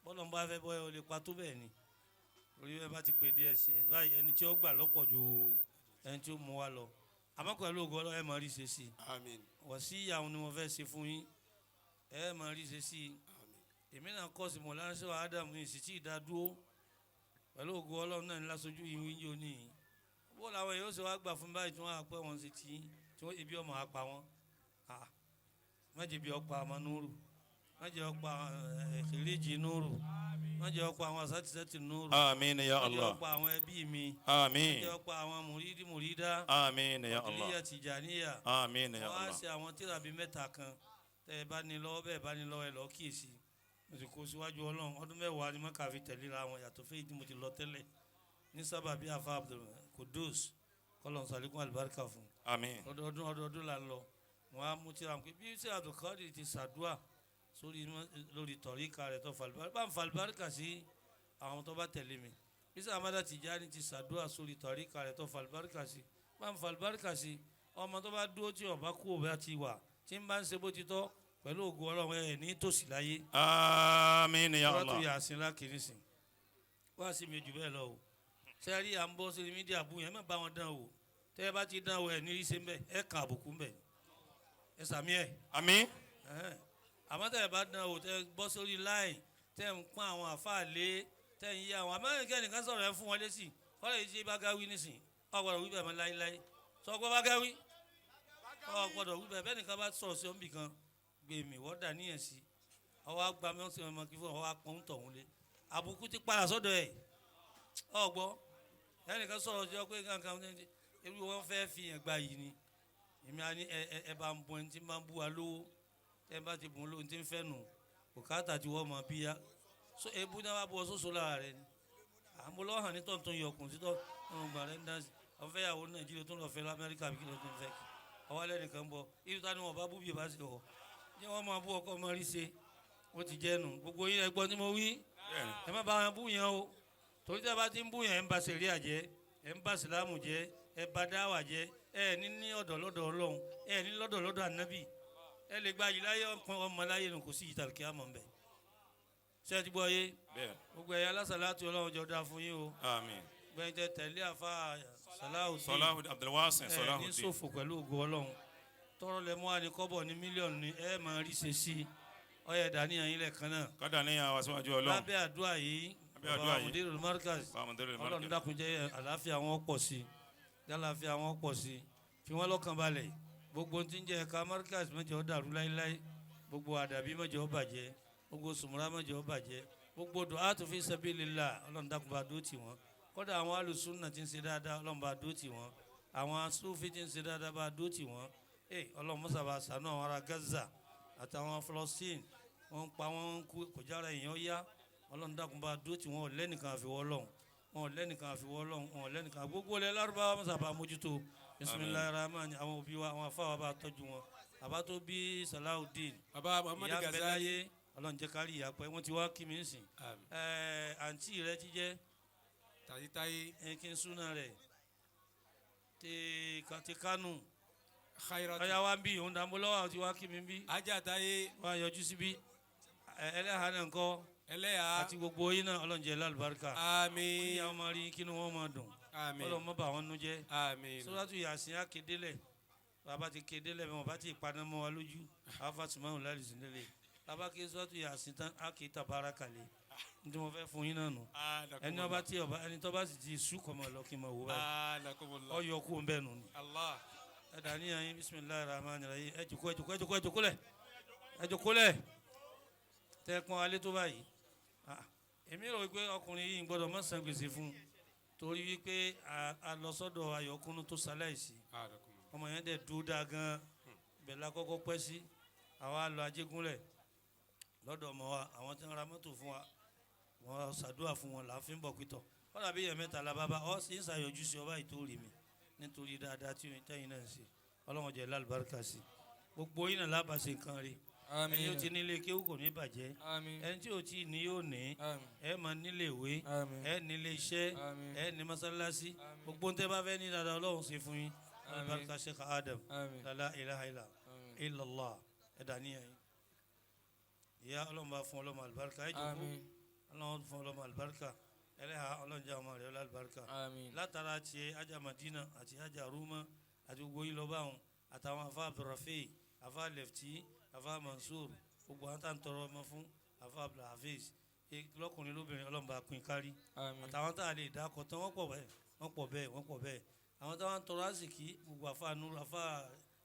bọ́lọ̀ ń bá fẹ́ bọ́ ẹ, o lè pa tó bẹ́ẹ̀ ni. Orí ẹ bá ti pè díẹ̀ sí ẹ báyìí, ẹni tí ó gbà lọ́pọ̀ ju ẹni tí ó mú wa lọ. Àmọ́ pẹ̀lú ògo Ọlọ́run, ẹ máa rí ṣe sí i. آمين. Wọ́n sí ìyàwó ni mo fẹ́ ṣe fún yín, ẹ máa rí ṣe sí i. Èmi náà kọ́ sí mọ̀láṣẹ́ wa Ádámù yìí sì tí ì dá dúró pẹ̀lú ògo Ọlọ́run náà ní lásojú yìí wíńjọ ní bó làwọn èèyàn ó ṣe wá gbà fún báyìí tí wọ́n á pẹ́ wọn sí tí wọ́n ebi ọmọ á pa wọn. Ah, má jẹ̀bi ọ̀pá ọmọ Núrù. Má jẹ́ ó pa Khiliji Nuru. Má jẹ́ ó pa àwọn asátìsẹ́tì Nuru. Àmín ya Má jẹ́ ó Allah. pa àwọn ẹbí mi. Má Àmín. jẹ́ ó pa àwọn mùrídìí mùrídá. Àmín ya Allah. Kọ̀dìríyà Tìjàníyà. Àmín ya Wọ́n á Allah. ṣe àwọn tírà bíi mẹ́ta kan tẹ́ ẹ bá ní lọ́wọ́ bẹ́ẹ̀ bá ní lọ́wọ́ ẹ lọ́ọ́ kíyèsí. Mo sì kó síwájú Ọlọ́run ọdún 10 ni mọ́kà fi tẹ̀léra wọn yàtọ̀ fẹ́yìí tí mo ti lọ tẹ́lẹ̀ ní sábàbí àfa Abdul Kudus kọ́lọ́n sàlékún àlùbáríkà fún un. Àmín. Ọdọọdún ọdọọdún là ń lọ. Wọn á mú tírà pé bí sí Abdulkadir ti ṣàdúà sórí lórí tọ̀ríkà rẹ̀ tó falùbáríkà bá ń falùbáríkà sí àwọn tó bá tẹ̀lé mi. Bí sí Amada Tijani ti ṣàdúà sórí tọ̀ríkà rẹ̀ tó falùbáríkà sí bá ń falùbáríkà sí ọmọ tó bá dúró tí ọba kú òbá ti wà tí ń bá ń ṣe bó ti tọ́ pẹ̀lú ògo Ọlọ́run ẹ̀ ní tòsí láyé. Àmín ya Suratu Allah. Yasin lákìrí sìn wá sí mi jù bẹ́ẹ̀ lọ o. Sẹ́rí à ń bọ́ sórí mídíà bú yẹn, má bá wọn dán o. Tẹ́ ẹ bá ti dán o ẹ̀ ní í ṣe ń bẹ̀, ẹ kàn àbùkù ń bẹ̀, ẹ sàmí ẹ̀. Àmín. Ẹ̀hẹ́n. Àmọ́ tẹ́ ẹ bá dán o, tẹ́ ẹ bọ́ sórí láì, tẹ́ ẹ ń pọ́n àwọn àfáà lé, tẹ́ ẹ ń yí àwọn àmọ́ ẹnìkan sọ̀rọ̀ ẹ fún wọn lésì kọ́lẹ̀ yìí ṣe bá gáwí nísìn, ọ gbọ́dọ̀ wí bẹ́ẹ̀ mọ́ láíláí. Sọ gbọ́ bá gáwí, ọ gbọ́dọ̀ wí bẹ́ẹ̀. Bẹ́ẹ̀ nìkan bá sọ̀rọ̀ sí ọ́nbì kan gbé mi wọ́n dà níyẹn sí ọwọ́ àgbà mi ọ̀sẹ̀ ọmọ kí fún ọwọ́ apọ̀n tọ̀hún lé àbùkù ti padà sọ́dọ̀ ẹ̀. Ọgbọ́ ẹnìkan sọ̀rọ̀ sí ọ pé kankan ebi wọn fẹ́ fi yẹn gba yìí ni èmi á ní ẹ bá ń bọ ẹni tí ń bá ń bú wa lówó tẹ́ ẹ bá ti bùn lóhun tí ń fẹ́ nù bùkátà tí wọ́n mọ̀ bí ya so ebu náà wà bọ̀ sóso lára rẹ ni àmúlò hàn ní tọ̀ntún yọkùn sí tọ́ ọ̀hún gbà rẹ̀ ń dá sí ọ̀fẹ́ yàwó Nàìjíríà tó ń lọ fẹ́ lọ Amẹ́ríkà bí kí ló tó ń fẹ́ kí ọwọ́ alẹ́ nìkan bọ̀ ibi tá ni wọ́n bá bú bí ìbá ṣe wọ̀ ní wọ́n máa bú ọkọ ọmọ rí ṣe ó ti jẹ́ nu gbogbo yín ẹgbọ́n tí mo wí. Ẹ má bá wọn bú yẹn o, torí tí a bá ti ń bú yẹn ẹ ń ba sẹ̀ríà jẹ́, ẹ ń ba sìlámù jẹ́, ẹ ba dáwà jẹ́, ẹ ní ní ọ̀dọ̀ lọ́dọ̀ Ọlọ́run, ẹ ní lọ́dọ̀ lọ́dọ̀ ànábì. Ẹ lè gba yìí láyé ọmọ láyé nù kò sí ìtàlùkẹ́ àmọ́ nbẹ. Ṣé ẹ ti gbọ́ yé? Bẹ́ẹ̀. Gbogbo ẹ̀yà alásàlátù Ọlọ́run jọ dáa fún yín o. Àmín. Gbẹ̀yìn tẹ tẹ̀lé àfa Salahudeen. Salahudeen Abdulwasin Ẹ ní Salahudeen. ṣòfò pẹ̀lú ògo Ọlọ́run. Tọrọ lẹ mú wa ní kọ́bọ̀ ní mílíọ̀nù ni ẹ máa rí ṣe sí ọyẹ dàníyàn yín lẹ́ẹ̀kan náà. Kádà ní àwọn aṣíwájú Ọlọ́run. Lábẹ́ àdúrà yìí, Lábẹ́ àdúrà bàbá yìí. Mudirul Markaz, Bàbá Mudirul Ọlọ́run Markaz. dákun jẹ́ àlàáfíà wọn pọ̀ sí i, jálàáfíà wọn pọ̀ sí i, fi wọ́n lọ́kàn balẹ̀. Gbogbo ohun tí ń jẹ́ ẹ̀ka Markaz má jẹ́ ó dàrú láéláé, gbogbo àdàbí má jẹ́ ó bàjẹ́, gbogbo sùmùrà má jẹ́ ó bàjẹ́, gbogbo du'atu fi sabilillah Ọlọ́run dákun bá dúró tì wọ́n. Kódà àwọn alùsùnà tí ń ṣe dáadáa Ọlọ́run bá dúró tì wọ́n, àwọn súfì tí ń ṣe dáadáa bá dúró tì wọ́n. Ọlọ́run mọ́sà bá ṣàánú àwọn ará Gaza àtàwọn Palestine, wọ́n ń pa wọ́n ń kú kò jára èèyàn yá. Ọlọ́run dákun bá dúró tì wọ́n, ò lẹ́nìkan àfiwọ́ Ọlọ́run, wọn ò lẹ́nìkan àfiwọ́ Ọlọ́run, wọn ò lẹ́nìkan. Gbogbo ilẹ̀ Lárúbáwá mọ́sà bá mójútó. Bismillahir rahman. Àwọn òbí wa, àwọn afáwa bá tọ́jú wọn. Bàbá tó bí Salahudeen, Bàbá Muhammadu ìyá ń bẹ Ghazali. láyé, Ọlọ́run jẹ́ kárí ìyá pẹ́, wọ́n ti wá kí mi ń sìn. Àmín. Àǹtí rẹ ti jẹ́ Tàyí táyé. Kí n súná rẹ̀ ti Kánò. Khairatu. Ọ̀yá wa ń bí òun dààmú lọ́wọ́ àwọn tí wá kí mi ń bí. Ajá táyé. Wá yọjú síbí. Ẹlẹ́hàá náà ńkọ́? Ẹlẹ́hàá. Àti gbogbo yín náà Ọlọ́run jẹ́ lálùbáríkà. Àmín. Kí àwọn máa rí kí inú wọn máa dùn. Àmín. Ọlọ́run má bà wọ́n nú jẹ́. Àmín. Suratu Yasin á kéde lẹ̀. Bàbá ti kéde lẹ̀, bí wọ́n bá ti paná mọ́ wa lójú. Àfa tùmọ̀ láì sí nílé. Bàbá ké Suratu Yasin tán, á ké Tabaraka lé. Ní tí mo fẹ́ fún yín náà nù. Ẹni ọba tí ọba ẹni tó bá sì ti sú kọ́ mọ́ lọ kí n máa wò báyìí. Anakumullah. Ọyọ kú ń bẹ́ẹ̀ nù ni. Allah. Ẹ dà ní yín bismillahir rahmanir rahim. Ẹ jòkó, ẹ jòkó, ẹ jòkó, ẹ jòkó lẹ̀. Ẹ jòkó lẹ̀. Tẹ pọn alẹ́ tó báyìí. Èmi rò wípé ọkùnrin yìí ń gbọ́dọ̀ má san gbèsè fún un torí wípé a lọ sọ́dọ̀ Ayọ̀kúnnú tó ṣaláìsí. Anakumullah. Ọmọ yẹn dẹ̀ dúró dáa gan-an. Bẹ́ẹ̀ la kọ́kọ́ pẹ́ sí. Àwa lọ Ajégúnlẹ̀ lọ́dọ̀ ọmọ wa, àwọn tí ń ra mọ́tò fún wa, wọ́n ṣàdúrà fún wọn là ń fi ń bọ̀ pítọ̀. Kọ́dà bí èèyàn mẹ́ta la bá bá ọ sì ń ṣàyọjú sí ọba ìtòrí mi nítorí dáadáa tí tẹ́yìn náà ń ṣe. Ọlọ́run jẹ́ lálùbáríkà sí. Gbogbo yín náà lábàá ṣe nǹkan rí. Àmín. Ẹni ó ti nílé kéwú kò ní bàjẹ́. Àmín. Ẹni tí ò tí ì ní yóò ní. Àmín. Ẹ máa nílé ìwé. Àmín. Ẹ nílé iṣẹ́. Àmín. Ẹ ní mọ́sálásí. Àmín. Gbogbo ohun tẹ́ bá fẹ́ ní dáadáa Ọlọ́run ṣe fún yín. Àmín. Alùbáríkà Sheikh Adam. Àmín. La ilaha illa Àmín. illallah. Ẹ dà níyàn yín. Ìyá Ọlọ́run bá fún ọlọ́mọ àlùbáríkà. Ẹ jókòó. Àmín. Ọlọ́run fún ọlọ́mọ àlùbáríkà. Ẹlẹ́hà Ọlọ́run jẹ́ ọmọ rẹ̀ ọlọ́àlùbáríkà. Àmín. Látara tiẹ̀ Ajá Madina àti Ajá Ruma àti gbogbo yín lọ báwọn àtàwọn afa Abdulrafi, afa Lefti, afa Mansur, gbogbo àwọn tá à ń tọrọ ọmọ fún afa Abdulhafiz, lọ́kùnrin lóbìnrin Ọlọ́run bá pín kárí. Àmín. Àtàwọn tá a lè dákọ̀ tán wọ́n pọ̀ bẹ́ẹ̀, wọ́n pọ̀ bẹ́ẹ̀, wọ́n pọ̀ bẹ́ẹ̀. Àwọn táwọn ń tọrọ àsìkí gbogbo afa Nuru, afa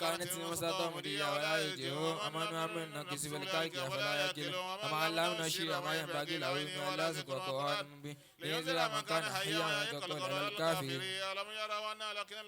كانت المستطاع مضيا ولا يرجعون وما نعمل نقص في الخلق أفلا يعقلون وما علمنا الشعر ما ينبغي له إن الله ذكر قرآن مبين لينذر من كان حيا ويقول على الكافرين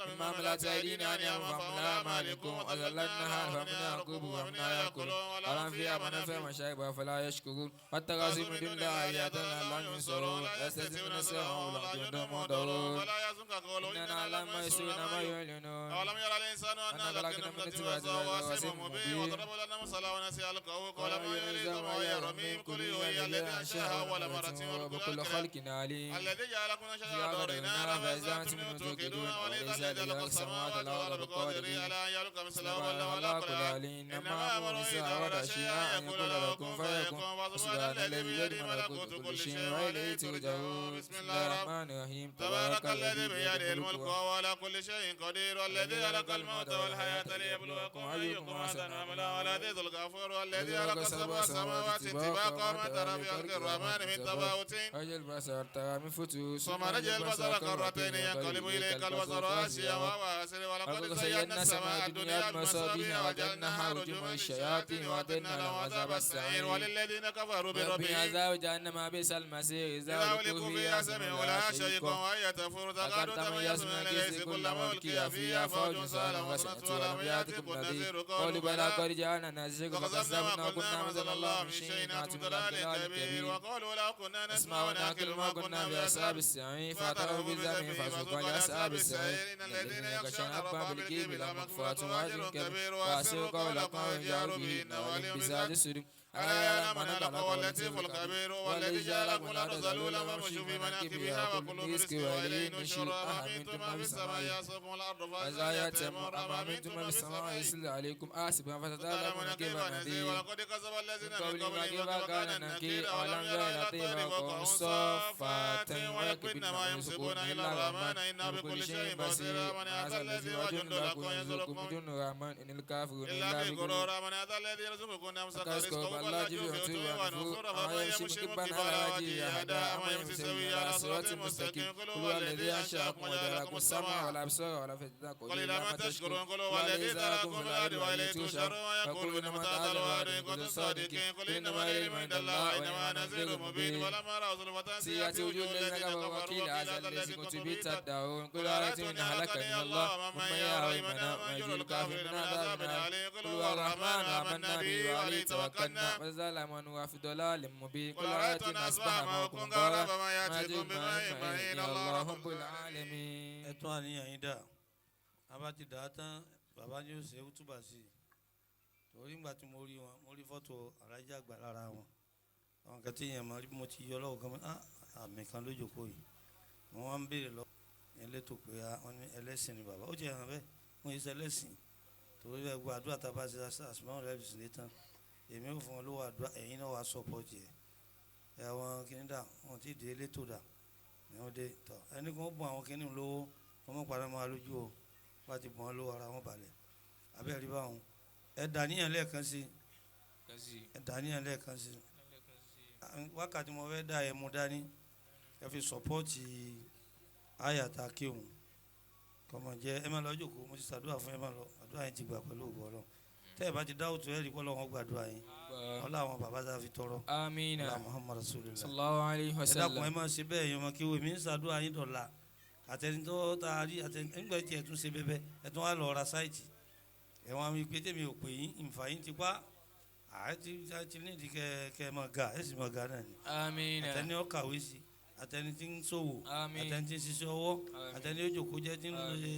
مما ملأت أيدينا أنعام فهم مالكون وذللناها فمنها ركوب ومنها يأكلون ولهم فيها منافع ومشارب فلا يشكرون. ينصرون واتخذوا من دون الله آلهة لعلهم ينصرون لا يستطيعون نصرهم ولا جند محضرون ولا يحزنك قولهم إنا نعلم ما يسرون وما يعلنون أولم يرى الإنسان أنا أنا خلقنا خلقنا من من نطفة نطفة واسم واسم مبين مبين. وضرب لنا مثلا ونسي خلقه قال ما يريد ما يرميم قل هو الذي أنشأها أول مرة وبكل خلق عليم الذي جعلكم شجرة دار فإذا أنتم منه توقدون وليس الذي خلق السماوات والأرض بقادر على أن يخلق مثلهم ولا ولا ولا قل علي إنما أمره إذا أراد شيئا أن يقول له كن فيكون سبحان الذي بيده ملكوت كل شيء وإليه ترجعون بسم الله الرحمن الرحيم تبارك الذي بيده الملك وهو على كل شيء قدير والذي خلق الموت والحياة ليبلوكم أيكم أحسن عملا والعزيز الغفور والذي خلق سبع سماوات طباقا ما ترى في خلق الرحمن من تفاوت رجل البصر ترى من فتور ثم رجع البصر كرتين ينقلب إليك البصر خاسئا وهو حسير ولقد زينا السماء الدنيا بمصابيح وجعلناها رجوما للشياطين وأعتدنا لهم عذاب السعير وللذين كفروا بربهم بربهم عذاب جهنم بئس المصير إذا إذا ألقوا ألقوا فيها فيها سمعوا سمعوا لها لها شهيقا شيقا وهي تفور تكاد تكاد تميز تميز من من الغيظ الغيظ كلما كلما ألقي ألقي فيها فيها فوج فوج سألهم سألهم خزنتها خزنتها ألم لم يأتكم يأتكم نذير نذير قالوا قالوا بلى بلى قد جاءنا نذير فكذبنا فكذبنا وقلنا وقلنا ما ما أنزل أنزل الله الله من من شيء شيء أنتم أنتم ضلال ضلال كبير كبير وقالوا لو كنا نسمع نسمع ونعقل ونعقل ما ما كنا كنا في بأصحاب أصحاب السعير فاعترفوا بذنبهم فسوقا لأصحاب السعير إن الذين الذين يخشون يخشون ربهم ربهم بالغيب بالغيب لهم لهم مغفرة مغفرة وأجر وأجر كبير كبير وأسروا وأسروا قولكم قولكم وجهروا وجهروا به به إنه عليم إنه عليم بذات بذات الصدور ألا ألا يعلم يعلم من من خلق خلق هو هو اللطيف اللطيف الخبير الخبير هو الذي والذي جعلكم جعلكم الأرض الأرض ذلولا ذلولا فامشوا فامشوا في في مناكبها مناكبها وكلوا وكلوا من من رزقه رزقه وإليه وإليه النشور النشور أم أأمنتم أمنتم من من في في السماء السماء يعصمكم الأرض فإذا فإذا يتم يتمر أم أم أمنتم أمنتم من من في في السماء السماء يرسل عليكم آسفا فتعلمون فتعلمون كيف كيف نذير نذير ولقد كذب الذين من من قبلهم قبلهم كيف فكيف كان كان نكير النكير أولم أولم يروا يروا إلى إلى الطير الطير فوقهم فوقهم صافات صافات ويكبدن ويكبدن ما ما يمسكون يمسكون إلا إلا الرحمن الرحمن إنه إنه بكل بكل شيء شيء بصير بصير من من هذا هذا الذي الذي وجند وجند لكم لكم يرزقكم يرزقكم جند الرحمن إن الكافرون إلا إلا في في غرور غرور من هذا الذي يرزقكم أمسك كسكو رزقه بل بل لا لجوا في جبت عتو ونفور ونفور أما فمن يمشي يمشي مكبا مكبا على على وجهه وجهه أهدى أهدى أما أما يمشي يمشي سويا سويا على على صراط صراط مستقيم مستقيم قل قل هو هو الذي الذي أنشأكم أنشأكم وجعل وجعل لكم لكم السمع السمع والأبصار والأفئدة قليلا قليلا ما ما تشكرون تشكرون قل قل هو هو الذي الذي ذراكم ذراكم في في الأرض الأرض وإليه وإليه تحشرون تحشرون ويقولون يقولون متى متى هذا هذا الوعد الوعد إن إن كنتم كنتم صادقين صادقين قل قل إنما إنما العلم العلم عند عند الله الله وإنما وإنما نذير نذير مبين مبين ولما رأوا زلفة سيئت سيئت وجوه وجوه الذين الذين كفروا كفروا وقيل وقيل هذا هذا الذي الذي كنتم كنتم به به تدعون قل قل أرأيتم أرأيتم إن إن هلكني هلكني الله الله ومن ومن يهوي يهوي من منا ومن يجير يجر الكافر الكافرين من من عذاب عذاب أليم أليم قل قل هو هو الرحمن الرحمن آمنا آمنا به به وعليه وعليه توكلنا توكلنا وزال من هو في ضلال مبين قل قل أرأيتم أرأيتم إن إن أصبح أصبح ماؤكم ماؤكم غورا غورا فما ما يأتيكم يأتيكم بماء بماء معين معين الله الله رب رب العالمين العالمين ẹ tún àníyàn yín dà a bá ti dà á tán bàbá ní yóò ṣe é túbà sí i torí ńgbà tí mo rí wọn mo rí fọ́tò alájà àgbà lára wọn àwọn kan tí èèyàn máa rí bí mo ti yọ lọ́wọ́ kan ah àmì kan ló jókòó yìí mo wá ń béèrè lọ elétò pé ah wọn ní ẹlẹ́sìn ni bàbá ó jẹ́ hàn bẹ́ẹ̀ wọ́n yìí ṣe ẹlẹ́sìn torí bẹ́ẹ̀ gbọ́ àdúrà tá a bá ṣe àsùnmọ́ rẹ̀ sì lé tán èmi ò fún wọn lówó àdúrà ẹ̀yin náà wàá sọ̀pọ̀tì ẹ̀ àwọn kìnìún dà wọn ti dé elétò dà ní wọn dé tọ ẹni kan bùn àwọn kìnìún lówó wọn mọ̀ padà máa lójú o wọ́n ti bùn wọn lówó ara wọn balẹ̀ abẹ́rẹ́ rí báwọn ẹ dàníyàn lẹ́ẹ̀kan sí ẹ dàníyàn lẹ́ẹ̀kan sí wákàtí mo fẹ́ dá ẹ mú dání ẹ fi sọpọ́ọ̀tì àyàtà kéwòn kọ́mọ jẹ́ ẹ má lọ jókòó mo ti ṣàdúrà fún ẹ má lọ àdúrà yẹn ti gbà pẹ̀lú ògo Ọlọ́run tẹ́ ẹ bá ti dáwọ́ tó ẹ rí kọ́ lọ́wọ́ gbàdúrà yín ọlá àwọn bàbá tá a fi tọrọ آمين ọlá Muhammad Rasulullah sallallahu alayhi wa ẹ dákun ẹ sallam má ṣe bẹ́ẹ̀ yẹn ọmọ kéwòn mi ń ṣàdúrà yín dọ̀la àtẹni tó ta rí àtẹni nígbà tí ẹ tún ṣe bẹbẹ ẹ tún wá lọ ra sáìtì ẹ wọn wí pé tèmi ò pè yín ìfà yín ti pa àti àti nídìí kẹ kẹ ẹ máa ga ẹ sì máa ga náà ni آمين àtẹni ó kàwé sí àtẹni tí ń ṣòwò Àmín. àtẹni tí ń ṣiṣẹ́ ọwọ́ Àmín. àtẹni ó jòkó jẹ́ tí ń lè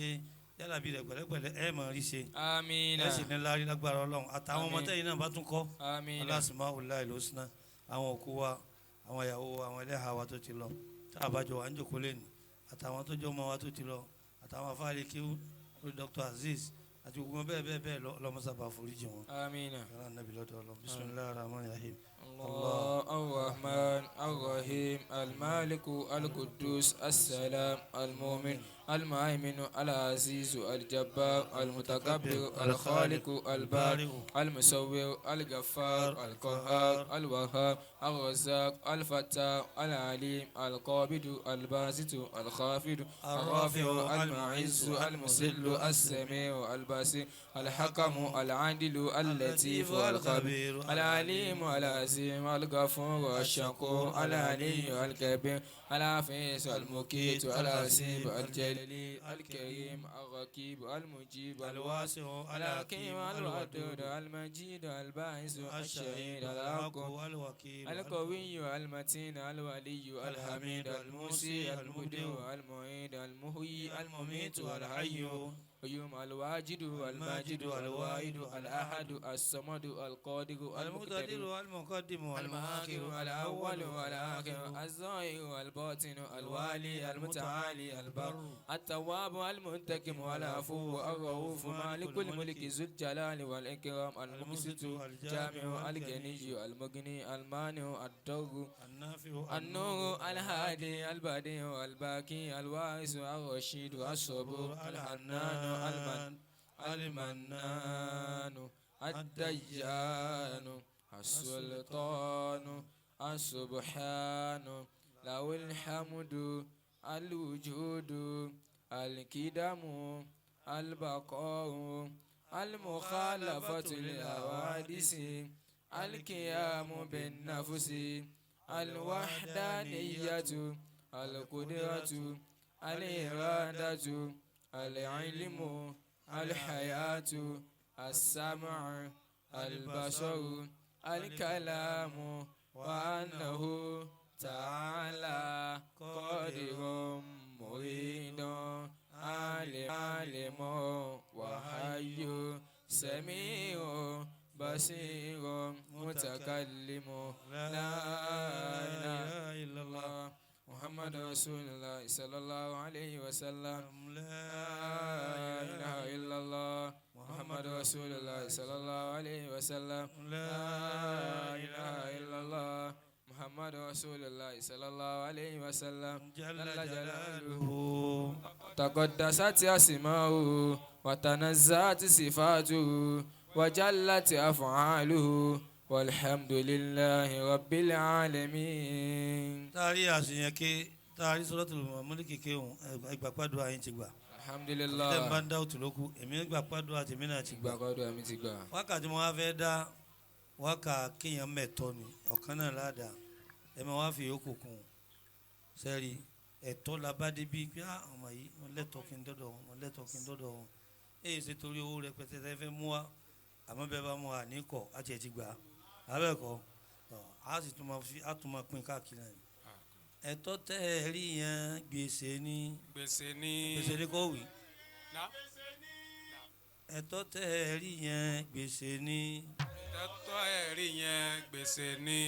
yálàbí rẹ̀ pẹ̀lẹ́pẹ̀lẹ́ ẹ máa rí ṣe آمين ẹ sì ní lárí lágbára Ọlọ́run àtàwọn ọmọ Àmín. tẹ́yìn náà bá tún kọ́ آمين aláṣìmáwòlá ìlú sinna àwọn òkú wa àwọn ìyàwó wa àwọn ẹlẹ́hà wa tó ti lọ tá a bá jọ wà ń jòkó lẹ́nu àtàwọn tó jọ ọmọ wa tó ti lọ àtàwọn afáàlì kíw lórí Dr. Azeez àti gbogbo wọn bẹ́ẹ̀ bẹ́ẹ̀ bẹ́ẹ̀ lọ ọlọ́mọsábà foríjì wọn. آمين yàrá nàbí lọ́dọ̀ ọlọ́ bisimilahi rahman rahim. الله الرحمن الرحيم المالك القدوس السلام المؤمن المهيمن العزيز الجبار المتكبر الخالق البارئ المصور الغفار القهار الوهاب الرزاق الفتاح العليم القابض الباسط الخافض الرافع المعز المذل السميع البصير الحكم العادل اللطيف الخبير العليم العزيز العظيم الغفور الشكور العلي الكبير الحفيظ المقيت الحسيب الجليل الكريم الرقيب المجيب الواسع الحكيم الودود المجيد الباعث الشهيد الحق الوكيل القوي المتين الولي الحميد الموسي المبدع المعيد المحيي المميت الحي القيوم الواجد الماجد الواحد الأحد الصمد القادر المقتدر المقتدر المقدم المآخر الأول والآخر الظاهر والباطن الوالي المتعالي البر التواب المنتقم العفو الرؤوف مالك الملك ذو الجلال والإكرام المقسط الجامع الغني المغني المانع الضر النافع النور الهادي البديع الباقي الوارث الرشيد الصبور الحنان المنان الديان السلطان السبحان له الحمد الوجود القدم البقاء المخالفة للحوادث القيام بالنفس الوحدانية القدرة الإرادة العلم الحياة السمع البصر الكلام وأنه تعالى قادر مريد عالم وحي سميع بصير متكلم لا إله إلا الله محمد رسول الله صلى الله عليه وسلم لا لا إله إلا الله محمد رسول الله صلى الله عليه وسلم لا لا إله إلا الله محمد رسول الله صلى الله عليه وسلم جل جل جلاله جلاله تقدست أسماؤه وتنزهت صفاته وجلت أفعاله والحمد لله رب العالمين taari àṣeyàn ké taari Suratul Mulk ké òun ẹgbàpàdùn àyìn ti gbà الحمد tẹ́ ń لله bá ń dá òtún lóku èmi gbàpàdùn àtẹ̀mí náà ti gbà. gbàgbọ́dọ̀ àmì ti gbà. Wákàtí mo wá fẹ́ dá wákà kéèyàn mẹ́tọ́ ni ọ̀kan náà ládàá ẹ máa wá fi yòókù kún un sẹ́rí ẹ̀tọ́ la bá débi pé á ọmọ yìí mo lẹ́tọ̀ọ́ kí n dọ́dọ̀ wọn mo lẹ́tọ̀ọ́ kí n dọ́dọ̀ wọn èyí ṣe torí owó rẹpẹtẹ tẹ́ fẹ́ mú wa àmọ́ bẹ́ẹ̀ bá mú wa ní kọ̀ á tiẹ̀ ti gbà á abẹ́ẹ̀kọ́ á sì tún máa fi á tún máa pín káàkiri náà ni. Ẹ̀tọ́ tẹ́ ẹ rí yẹn gbèsè ní gbèsè ní. gbèsè ní kò wí Na. Ẹ̀tọ́ tẹ́ ẹ rí yẹn gbèsè ní. Ẹ̀tọ́ ẹ̀rí yẹn gbèsè ní.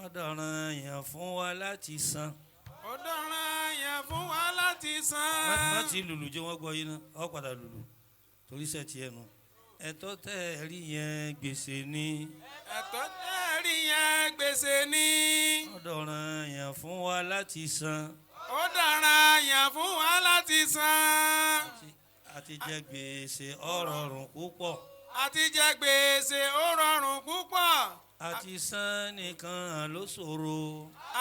Ọ̀dọ̀ràn yẹn fún wa láti san. Ó dọ̀ràn yẹn fún wa láti san. Má ti lùlù jẹ́ wọ́n gbọ́ yín náà ọ padà lùlù torí iṣẹ́ tiẹ̀ nu. Ẹ̀tọ́ tẹ́ ẹ rí yẹn gbèsè ní. Ẹ̀tọ́ ẹ̀rí yẹn gbèsè ní. Ọ̀dọ̀ràn yẹn fún wa láti san. Ó dọ̀ràn yẹn fún wa láti san. Àti jẹ gbèsè ọ̀rọ̀rùn púpọ̀. Àti jẹ gbèsè ó rọrùn púpọ̀. Àti san nìkan ló ṣòro.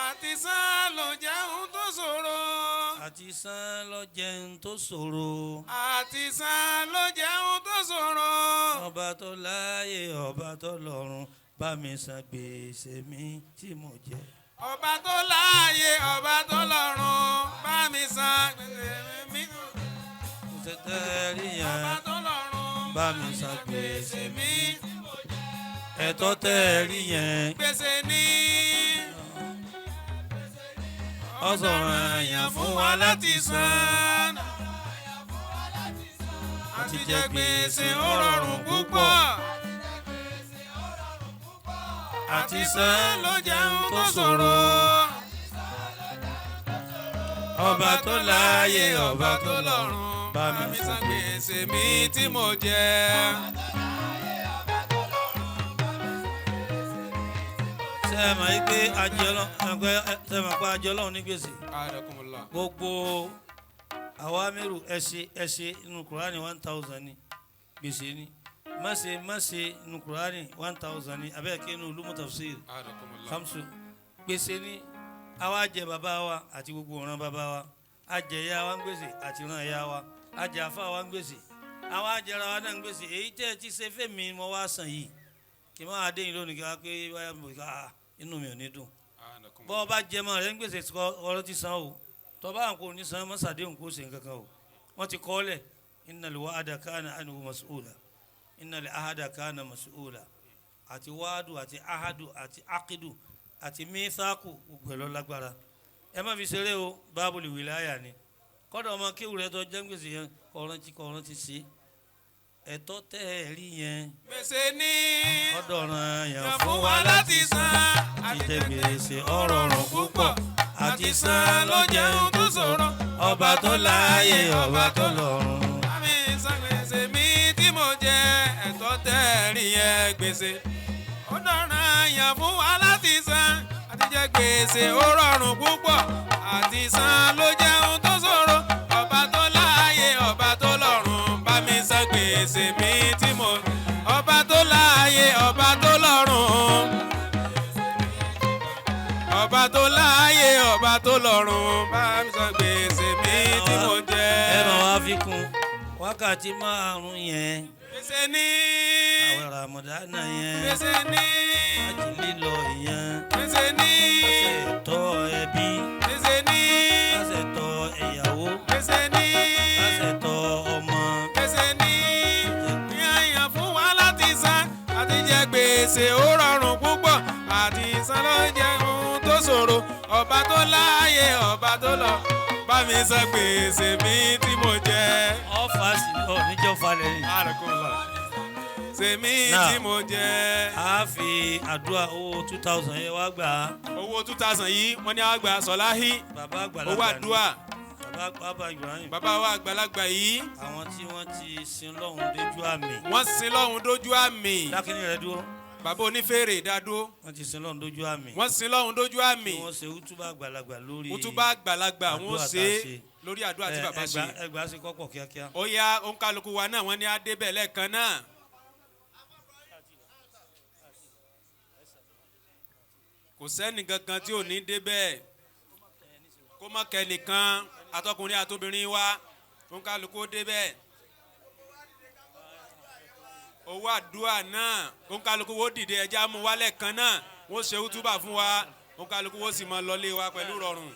Àti san ló jẹun tó ṣòro. Àti san ló jẹun tó ṣòro. Àti san ló jẹun tó ṣòro. Ọba tó láyé ọba tó lọ́run bá mi san gbèsè mi tí mo jẹ. Ọba tó láàyè ọba tó lọ́run bá mi san gbèsè mi. Gbèsè tẹ́ ẹ rí Ọba yẹn tó lọ́run bá mi san gbèsè mi. mi. Ẹ̀tọ́ tẹ́ ẹ rí yẹn Gbèsè ní. ọ̀sọ̀ràn yẹn fún wa láti san. Àti jẹ gbèsè ó rọrùn púpọ̀. Àti san ló jẹun tó ṣòro. Ọba tó láàyè ọba tó lọ́run bá bá mi mi san san gbèsè mi tí mo jẹ. Ṣé ẹ mọ̀ yí pé ajé Ọlọ́run ṣé ẹ mọ̀ pé ajé Ọlọ́run ní gbèsè? Adakumullah. Gbogbo àwa mẹ́rù ẹ̀ṣẹ̀ ẹ̀ṣẹ̀ inú Kùránì 1000 ni gbèsè ni. Má ṣe má ṣe inú Kùránì 1000 ni abẹ́ẹ̀kẹ́ inú Ulumu Tafsir Adakumullah. Khamsu gbèsè ni. Àwa jẹ bàbá wa àti gbogbo ọ̀ràn bàbá wa, ajẹ ìyá wa ń gbèsè àti ìran ìyá wa, ajẹ àfa wa ń gbèsè, àwa ajẹra wa náà ń gbèsè. Èyí tẹ́ ẹ ti ṣe fẹ́mi mo wá sàn yìí kì í máa dé yìí lónìí kí wá pé wáyà mo ká Inú mi ò ní dùn. Bọ́ ọ bá jẹ mọ́ rẹ̀ ń gbèsè ọ̀rọ̀ ti san o. Tọ́ba àwọn kò ní san mọ́sàdéhùn kò ṣe nǹkan kan o. Wọ́n ti kọ́ ọ́lẹ̀ innal wa'ada kana anhu mas'ula innal ahada kana mas'ula àti wáàdù àti ahadu àti akidu àti mísáàkù gbogbo ẹ̀ lọ lágbára. Ẹ má fi ṣeré o, báàbùlì wìláyà ni. Kọ́dọ̀ ọmọ kéwù rẹ tó jẹ́ gbèsè yẹn kọ̀ọ̀rántí sí ẹ̀tọ́ tẹ́ ẹ rí yẹn. Gbèsè ní ọ̀dọ̀ ràn yàn fún wa láti san. Àti jẹ gbèsè ọ̀rọ̀ rùn púpọ̀ àti san ló jẹun tó ṣòro. Ọba tó láàyè ọba tó lọ́run. Àmì san gbèsè mi tí mo jẹ ẹ̀tọ́ tẹ́ ẹ rí yẹn gbèsè. Ó dọ̀ràn yàn fún wa láti san. Àti jẹ gbèsè ó rọrùn púpọ̀ àti san ló jẹun tó ṣòro. Ọba tó láàyè ọba tó lọ́run bá mi san gbèsè mi tí mo. Ọba tó láàyè ọba tó lọ́run. Ọba tó láàyè ọba tó lọ́run bá mi san gbèsè mi tí mo jẹ. Ẹ máa wá fi kún wákàtí márùn yẹn. Gbèsè ní. Àwẹ̀ Ramadana yẹn. Gbèsè ní. Ájì lílọ yẹn. Gbèsè ní. Kásẹ̀ tọ́ ẹbí. Gbèsè ní. Kásẹ̀ tọ́ ìyàwó. Gbèsè ní. Kásẹ̀ tọ́ ọmọ. Gbèsè ní. Yàyàn fún wa láti san àti jẹ gbèsè ó rọrùn púpọ̀ àti san ló jẹ ohun tó ṣòro. Ọba tó láàyè ọba tó lọ bá mi san gbèsè mi tí mo jẹ. Ọ̀fà sì ọ níjọ́ falẹ̀ yìí. Sèmi tí mo jẹ. A fi àdúrà owó 2000 yẹn wá gbà á. Owó 2000 yìí wọ́n ní àgbà Sọláhí. Bàbá àgbàlagbà Owó àdúrà. Bàbá Ibrahim. Bàbá wa àgbàlagbà yìí. Àwọn tí wọ́n ti sin lọ́hùn dójú àmì. Wọ́n sin lọ́hùn dójú àmì. Dákínní rẹ dúró. Bàbá onífèrè dádúró. Wọ́n ti sin lọ́hùn dójú àmì. Wọ́n sin lọ́hùn dójú àmì. Kí wọ́n ṣe útúbà àgbàlagbà lórí. Útúbà àgbàlagbà wọ́n ṣe lórí àdúrà tí bàbá ṣe. Ẹgbàá ṣe kọ́pọ̀ kíákíá. Ó yá òǹkàlùkù wa náà wọ́n ní á débẹ̀ lẹ́ẹ̀kan náà. Kò sẹ́ni kankan tí ò ní débẹ̀ kó má kẹ́nìkan atọkùnrin àtobìnrin wa òǹkàlùkù ó débẹ̀. Owó àdúrà náà òǹkàlùkù wo dìde ẹja mú wálẹ̀ kan náà wọ́n ṣe útúbà fún wa òǹkàlùkù wo sì máa lọlé wa pẹ̀lú rọrùn.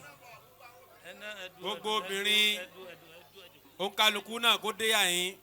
Gbogbo obìnrin òǹkàlùkù náà kó dé àyín.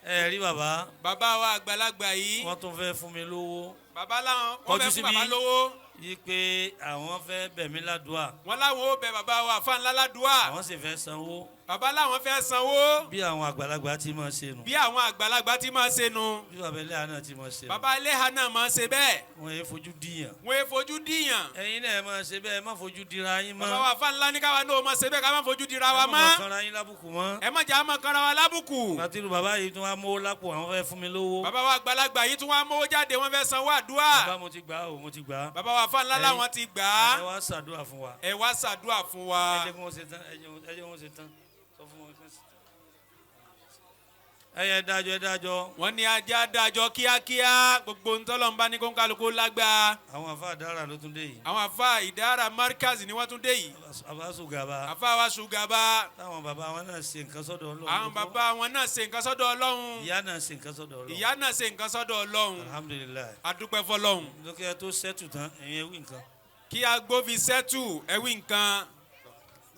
Ẹ rí bàbá. Bàbá wa àgbàlagbà yìí. Wọ́n tún fẹ́ fún mi lówó. Bàbá láwọn wọ́n fẹ́ fún bàbá lówó. Yí pé àwọn fẹ́ bẹ̀ mí ládùúà. Wọ́n láwọn ó bẹ̀ bàbá wa àfa ńlá ládùúà. Àwọn sì fẹ́ sanwó. Bàbá láwọn fẹ́ sanwó. Bí àwọn àgbàlagbà ti máa ṣe nù. Bí àwọn àgbàlagbà ti máa ṣe nù. Bí bàbá ẹlẹ́hà náà ti máa ṣe nù. Bàbá ẹlẹ́hà náà máa ṣe bẹ́ẹ̀. Wọ́n yé fojú díyàn. Wọ́n yé fojú díyàn. Ẹ̀yin náà ẹ máa ṣe bẹ́ẹ̀, ẹ má fojú dira yín mọ́. Bàbá wa àfa ńlá ní káwa náà máa ṣe bẹ́ẹ̀ ká má fojú dira wa mọ́. Ẹ má máa kanra yín lábùkù mọ́. Ẹ má jẹ́ àmọ́ kanra wa lábùkù. Bàtírù bàbá yìí tún wá mówó lápò àwọn fẹ́ fún mi lówó. Bàbá wa àgbàlagbà yìí tún wá mówó jáde wọ́n fẹ́ sanwó àdúrà. Bàbá mo ti gbà o, mo ti gbà. Bàbá wa àfa ńlá làwọn ti gbà á. Ẹ wá ṣàdúrà fún wa. Ẹ wá ṣàdúrà fún wa. Ẹ jẹ́ kí wọ́n ṣe tán, ẹ jẹ́ kí wọ́n ṣe tán. Sọ fún wọn kí wọ́n ṣe tán. Ẹ dájọ́, ẹ dájọ́. Wọ́n ní ajá dájọ́ kíákíá gbogbo ntọ́lọ́mbá ní kónkálukú lágbá. Àwọn àfa àdára ló tún dé yìí. Àwọn àfa ìdára Markaz ni wọ́n tún dé yìí. Àfa Sùgàbà. Àfa wa Sùgàbà. Táwọn bàbá wọn náà ṣe nǹkan sọ́dọ̀ Ọlọ́run. Àwọn bàbá wọn náà ṣe nǹkan sọ́dọ̀ Ọlọ́run. Ìyá náà ṣe nǹkan sọ́dọ̀ Ọlọ́run. Ìyá náà ṣe nǹkan sọ́dọ̀ Ọlọ́run. Alhamdulilayi. A dúpẹ́ fọ́lọ́run. Lókè tó sẹ́tù tán, ẹ̀yin ẹ wí nǹkan. Kí agbó fi sẹ́tù ẹ wí nǹkan.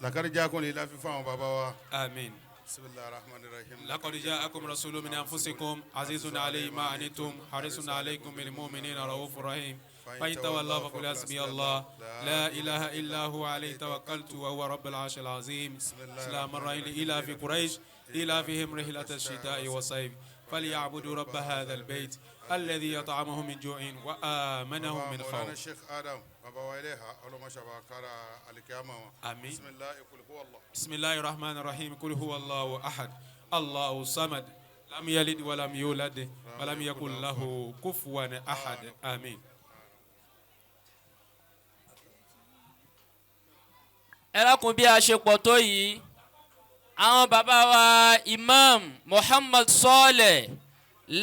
Làkàrí jákun lè láfi fún àwọn bàbá wa. Àmín. Bismillahir Rahmanir Rahim. لقد جاءكم رسول من أنفسكم عزيز عليه ما عنتم حريص عليكم بالمؤمنين رؤوف رحيم فإن تولوا فقل حسبي الله لا إله إلا هو عليه توكلت وهو رب العرش العظيم سلام الرحيم إلى في قريش إلى فيهم رحلة الشتاء والصيف فليعبدوا رب هذا البيت الذي يطعمهم من جوع وآمنهم من خوف. الشيخ آدم bàbá wa ẹlẹ́hà ọlọ́mọṣàbà kára alikiyama wọn. Àmín. Bisimilahi kul huwa Allah. Bisimilahi rahman rahim kul huwa Allahu ahad Allahu samad lam yalid walam yulad walam yakul lahu kufuwan ahad. Àmín. Ẹ lákun bí a ṣe pọ̀ tó yìí, àwọn bàbá wa Imam Muhammad Sọ́ọ̀lẹ̀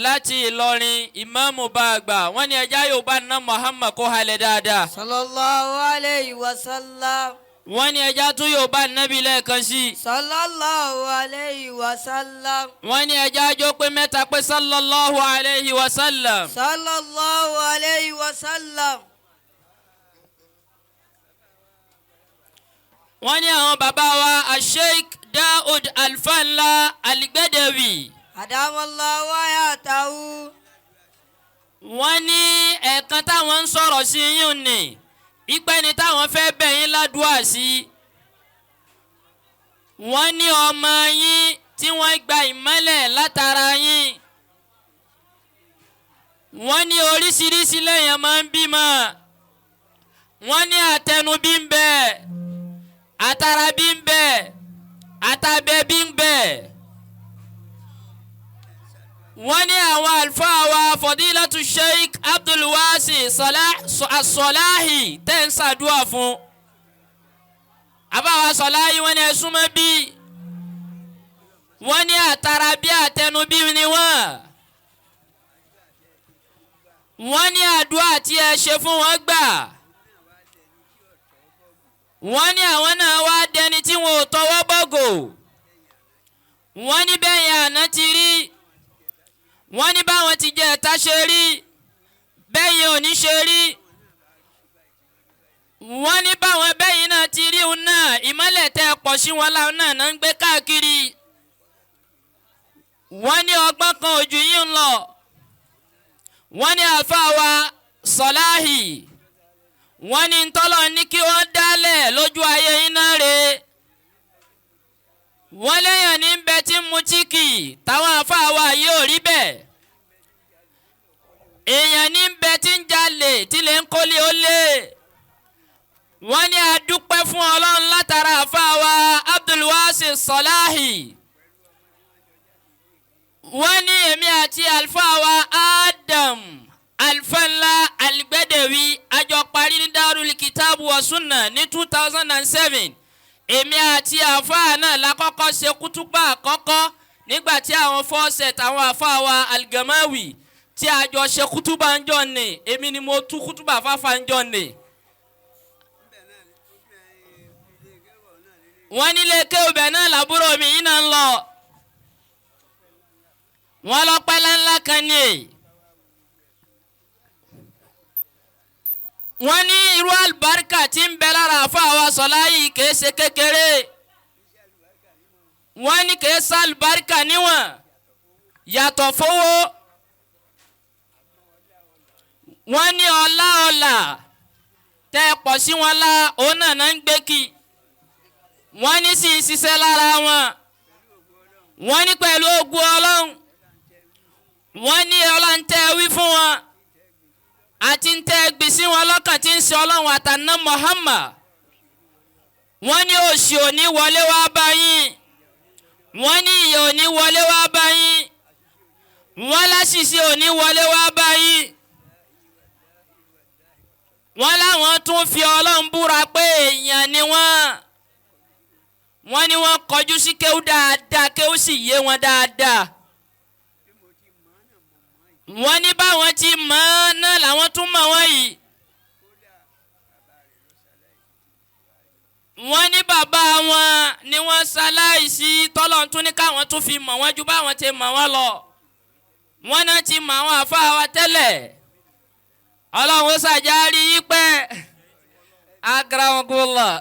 láti Ìlọrin, ìmáàmù bá a gbà wọ́n ní ẹja yóò bá ná Muhammad kó halẹ̀ dáadáa. Sallallahu alayhi wa sallam. Wọ́n ní ẹja tún yóò bá nábì lẹ́ẹ̀kan sí. Sallallahu alayhi wa sallam. Wọ́n ní ẹja jó pé mẹ́ta pé sallallahu alayhi wa sallam. Sallallahu alayhi wa sallam. Wọ́n ní àwọn bàbá wa Sheikh Daud Alfanla Aligbedewi. Adamallahu hayatahu. Wọ́n ní ẹ̀ẹ̀kan táwọn ń sọ̀rọ̀ sí yín ni ìpẹ́ ni táwọn fẹ́ bẹ̀ yín ládùúà sí. Wọ́n ní ọmọ yín tí wọ́n gba ìmọ́lẹ̀ látara yín. Wọ́n ní oríṣiríṣi lẹ́yìn máa ń bímọ. Wọ́n ní àtẹnubí ń bẹ, àtàràbí ń bẹ, àtàbẹ̀bí ń bẹ. Wọ́n ní àwọn àlùfáà wa Fadilatu Sheikh Abdulwasi Asọ́láhì tẹ́ ń ṣàdúrà fún. Àbáwá Sọláhì wọ́n ní ẹ súnmọ́ bí. Wọ́n ní àtàràbí àtẹnubí ni wọ́n. Wọ́n ní àdúrà tí ẹ ṣe fún wọn gbà. Wọ́n ní àwọn náà wá dẹni tí wọn ò tọwọ́ bọ̀gò. Wọ́n ní bẹ́yìn àná ti rí. Wọ́n ní báwọn ti jẹ́ ẹ̀ta ṣe rí, bẹ́yìn òní ṣe rí. Wọ́n ní báwọn bẹ́yìn náà ti rí òun náà, ìmọ́lẹ̀ tẹ́ ẹ pọ̀ sí wọn láwọn náà náà ń gbé káàkiri. Wọ́n ní ọgbọ́n kan ojú yín ń lọ. Wọ́n ní àáfàá wa Sọláhì. Wọ́n ní ntọ́lọ́ ní kí wọ́n dálẹ̀ lójú ayé yín náà rè. Wọ́n léèyàn ní bẹ tí ń mu tíkì táwọn àáfàá wa yóò rí bẹ́ẹ̀. Èèyàn ní bẹ tí ń jalè tí lè ń kólé ó lé. Wọ́n ní a dúpẹ́ fún Ọlọ́run látara àáfàá wa Abdulwasi Sọláhì. Wọ́n ní èmi àti àlùfáà wa Adam Alfanla Aligbedewi àjọ parí ní Darul Kitabu wa Sunna ní 2007. Èmi àti àáfàá náà la kọ́kọ́ ṣe kútúbà àkọ́kọ́ nígbà tí àwọn fọ́ọ̀sẹ̀t àwọn àáfàá wa Algamawi tí a jọ ṣe kútúbà ń jọ ní, èmi ni mo tú kútúbà fáfá ń jọ ní. Wọ́n nílé kéwùbẹ̀ náà làbúrò mi yìí náà ń lọ. Wọ́n lọ pẹ́ láńlá kan ní. Wọ́n ní irú àlùbáríkà tí ń bẹ lára àáfàá wa Sọláhì kìí ṣe kékeré. Wọ́n ní kìí ṣe àlùbáríkà níwọ̀n yàtọ̀ fowó. Wọ́n ní ọlá ọlà tẹ́ ẹ pọ̀ sí wọn lá òun náà náà ń gbé kí. Wọ́n ní sì ń ṣiṣẹ́ lára wọn. Wọ́n ní pẹ̀lú ògùn Ọlọ́run. Wọ́n ní ọlá ń tẹ́ wí fún wọn àti ń tẹ́ gbìn sí wọn lọ́kàn tí ń ṣe Ọlọ́run àtàná Muhammad. Wọ́n ní òṣì òní wọlé wá bá yín. Wọ́n ní ìyà òní wọlé wá bá yín. Wọ́n láṣìṣe òní wọlé wá bá yín. Wọ́n láwọn tún fi Ọlọ́run búra pé èèyàn ni wọ́n. Wọ́n ní wọ́n kọjú sí kéwú dáadáa, kéwú sì yé wọn dáadáa. Wọ́n ní báwọn ti mọ̀ ọ́n náà làwọn tún mọ̀ wọ́n yìí. Wọ́n ní bàbá wọn ni wọ́n ṣaláìsí tọ́lọ̀ tún ní káwọn tún fi mọ̀ wọ́n ju báwọn ti mọ̀ wọ́n lọ. Wọ́n náà ti mọ̀ àwọn àfáà wa tẹ́lẹ̀. Ọlọ́run ó ṣàjárí yí pẹ́. Akramakumullah.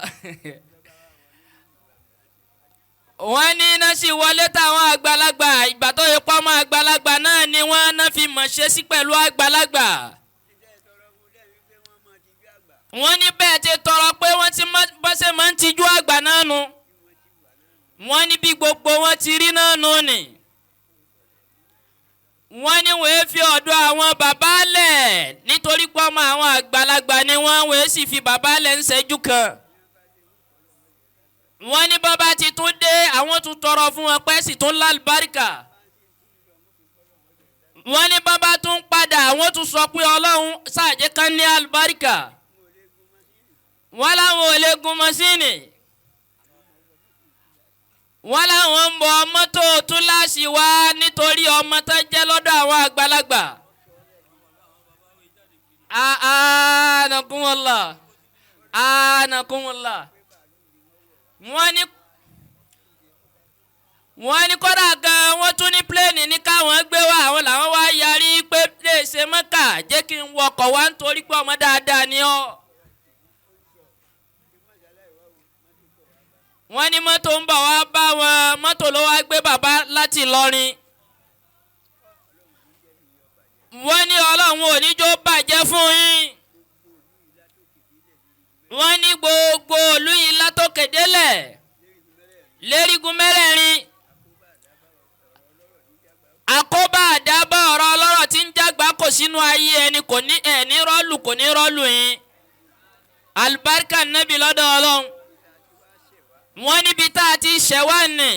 Wọ́n ní iná sì wọlé táwọn àgbàlagbà, ìgbà tó yẹ pọ́nmọ́ àgbàlagbà náà ni wọ́n náà fi mọ̀ ṣe sí pẹ̀lú àgbàlagbà. Wọ́n ní bẹ́ẹ̀ ti tọrọ pé wọ́n ti bọ́sẹ̀ máa ń tijú àgbà náà nu. Wọ́n ní bí gbogbo wọn ti rí náà nù ni. Wọ́n ní wọ́n fi ọ̀dọ̀ àwọn bàbá lẹ̀ nítorí pé ọmọ àwọn àgbàlagbà ni wọ́n sì fi bàbá lẹ̀ ń ṣẹ́jú kan. Wọ́n ní bàbá ti tún dé àwọn tún tọrọ fún wọn pé sì tún lálùbáríkà. Wọ́n ní bàbá tún padà àwọn tún sọ pé Ọlọ́run ṣàjẹ́ kan ní àlùbáríkà. Wọ́n láwọn ò lè gun mọ́sínì. Wọ́n láwọn ń bọ mọ́tò túláàsì wá nítorí ọmọ tó jẹ́ lọ́dọ̀ àwọn àgbàlagbà. Anakumullah, anakumullah. Wọ́n ní kódà gan wọ́n tún ní pléènì ní káwọn gbé wá, àwọn làwọn wá yarí pé lè ṣe mọ́kà jẹ́ kí n wọkọ̀ wá nítorí pé ọmọ dáadáa ni ọ́. Wọ́n ní mọ́tò ń bọ̀ wá bá wọn, mọ́tò ló wá gbé bàbá láti Ìlọrin. Wọ́n ní Ọlọ́run ò ní jó bàjẹ́ fún yín. Wọ́n ní gbogbo ìlú yìí látòkè délẹ̀ lérigun mẹ́rẹ̀ẹ̀rin. Àkóbá àdábọ̀ ọ̀rọ̀ ọlọ́rọ̀ tí ń jágbá kò sínú ayé ẹni kò ní ẹ̀ ní rọ́ọ̀lù kò ní rọ́ọ̀lù yín. Àlùbáríkà nábì lọ́dọ̀ Ọlọ́run. Wọ́n níbi tá a ti ṣẹ̀ wá nì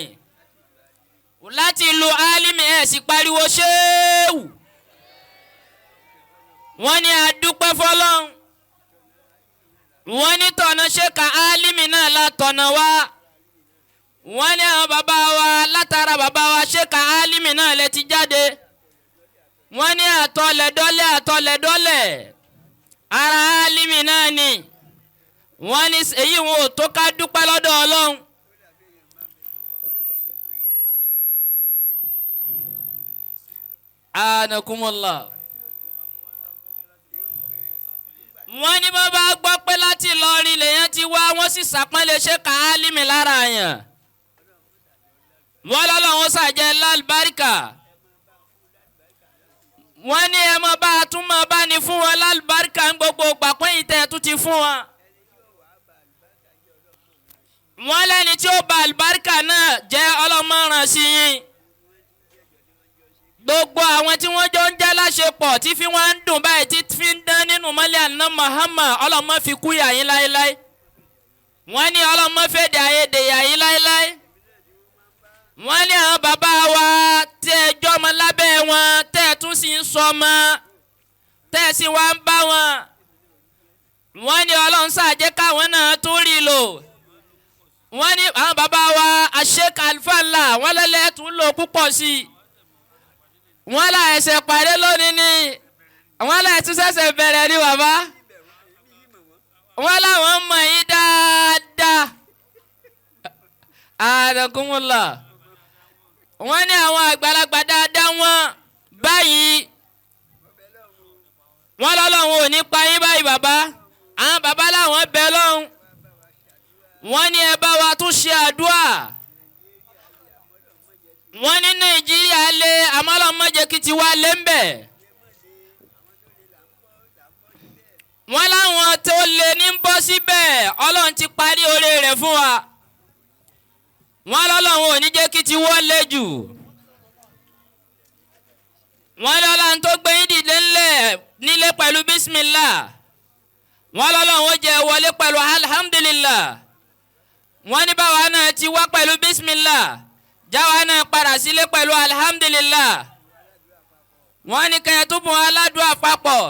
láti lu Álímì ẹ̀ sì pariwo ṣéwù. Wọ́n ní adúpẹ́ fọlọ́run. Wọ́n ní tọ̀nà ṣéka Álímì náà la tọ̀nà wá. Wọ́n ní àwọn bàbá wa látara bàbá wa ṣéka Álímì náà lè ti jáde. Wọ́n ní àtọlẹ̀dọ́lẹ̀ àtọlẹ̀dọ́lẹ̀ ara Álímì náà ni. Wọ́n ní èyí wọn ò tó ká dúpẹ́ lọ́dọ̀ Ọlọ́run. Anakumullah. Wọ́n ní bá bá gbọ́ pé láti Ìlọrin lèèyàn ti wá, wọ́n sì ṣàpọ́nlé ṣéka Álímì lára yàn. Wọ́n lọ́lọ́run ṣàjẹ́ lálùbáríkà. Wọ́n ní ẹ mọ bá a tún mọ bá ní fún wọn lálùbáríkà ń gbogbo ìgbà pé ìtẹ́ tún ti fún wọn. Wọ́n lẹ́ni tí ó ba àlùbáríkà náà jẹ́ ọlọ́mọràn sí yín. Gbogbo àwọn tí wọ́n jọ ń jẹ́ láṣepọ̀ tí fi wọ́n ń dùn báyìí tí fi ń dán nínú mọ́lẹ̀ àná Muhammad ọlọ́mọ fi kú yà yín láéláé. Wọ́n ní ọlọ́mọ fèdè àyèdè yà yín láéláé. Wọ́n ní àwọn bàbá wa tí ẹ jọmọ lábẹ́ wọn tẹ́ ẹ tún sì ń sọmọ tẹ́ ẹ sì wá ń bá wọn. Wọ́n ní Ọlọ́run ṣàjẹ́ káwọn náà tún rí lò. Wọ́n ní àwọn bàbá wa Sheikh Alfa-Ńlá wọ́n lọ́lẹ́ tún lò púpọ̀ sí i. Wọ́n là ẹsẹ̀ pàdé lónìí ni wọ́n là tún ṣẹ̀ṣẹ̀ bẹ̀rẹ̀ ní bàbá. Wọ́n làwọn mọ̀ yín dáadáa. Àdàkùnmùlà. Wọ́n ní àwọn àgbàlagbà dáadáa wọn báyìí. Wọ́n lọ́lọ́run ò ní pa yín báyìí bàbá. Àwọn bàbá làwọn bẹ lọ́hùn. Wọ́n ní ẹ bá wa tún ṣe àdúrà. Wọ́n ní Nàìjíríà lé àmọ́ Ọlọ́run má jẹ́ kí tiwa lé ń bẹ̀. Wọ́n láwọn tó lé ní bọ́ síbẹ̀ Ọlọ́run ti parí oore rẹ̀ fún wa. Wọ́n lọ́lọ́run ò ní jẹ́ kí tiwọ́ lé jù. Wọ́n lọ́lọ́run tó gbé yín dìde ńlẹ̀ nílé pẹ̀lú bísímìlá. Wọ́n lọ́lọ́run ó jẹ́ wọlé pẹ̀lú alhamdulillah. Wọ́n ní báwa náà ti wá pẹ̀lú bísímìlá. Jáwa náà padà sílé pẹ̀lú alhamdulillah. Wọ́n ní kẹ́yìn tó bùn aládùá papọ̀.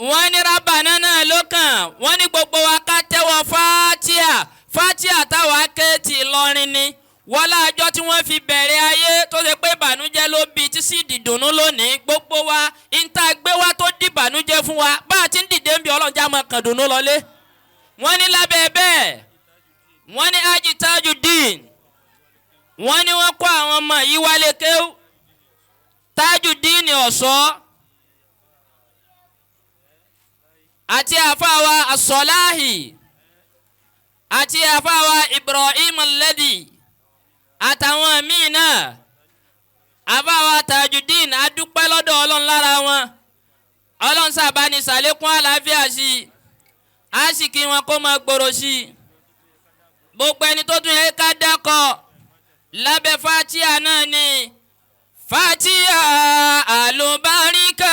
Wọ́n ní rábànà náà ló kàn. Wọ́n ní gbogbo wa ká tẹ́wọ́ fátíà. Fátíà táwa ké ti Ìlọrin ni. Wọ́n láàjọ tí wọ́n fi bẹ̀rẹ̀ ayé tó ṣe pé ìbànújẹ́ ló bí tí sì dìdùnnú lónìí. Gbogbo wa ìta gbé wa tó dìbànújẹ́ fún wa. Bá a ti ń dìde ń bí Ọlọ́run já máa kàn dùnnú lọlé. Wọ́n ní lábẹ́ bẹ́ẹ̀. Wọ́n ní Haji Tajudeen. Wọ́n ní wọ́n kó àwọn ọmọ yìí wálé kéwú. Tajudeen ọ̀ṣọ́ àti àfáwa Asọ́láhì àti àfáwa Ibrahim Alladhi àtàwọn míì náà. Àfáwa Tajudeen adúpẹ́ lọ́dọ̀ Ọlọ́run lára wọn. Ọlọ́run sábà ní sàlékún àlàáfíà sí i. Á sì kí wọn kó máa gbòòrò sí i. Gbogbo ẹni tó tún yẹ ká dákọ̀ lábẹ́ fatia náà ni fatia alubarika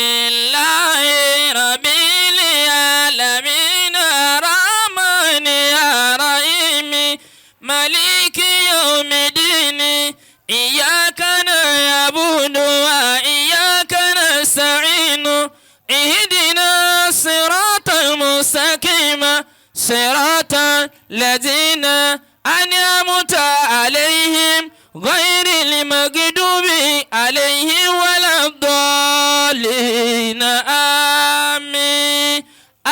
alihamudulilayi rabili alamina ramani arahimi maliki yomidini iyaka na'budu wa iyaka nasta'inu ihdina siratal mustaqima. صراط الذين أنعمت عليهم غير المغضوب عليهم ولا الضالين.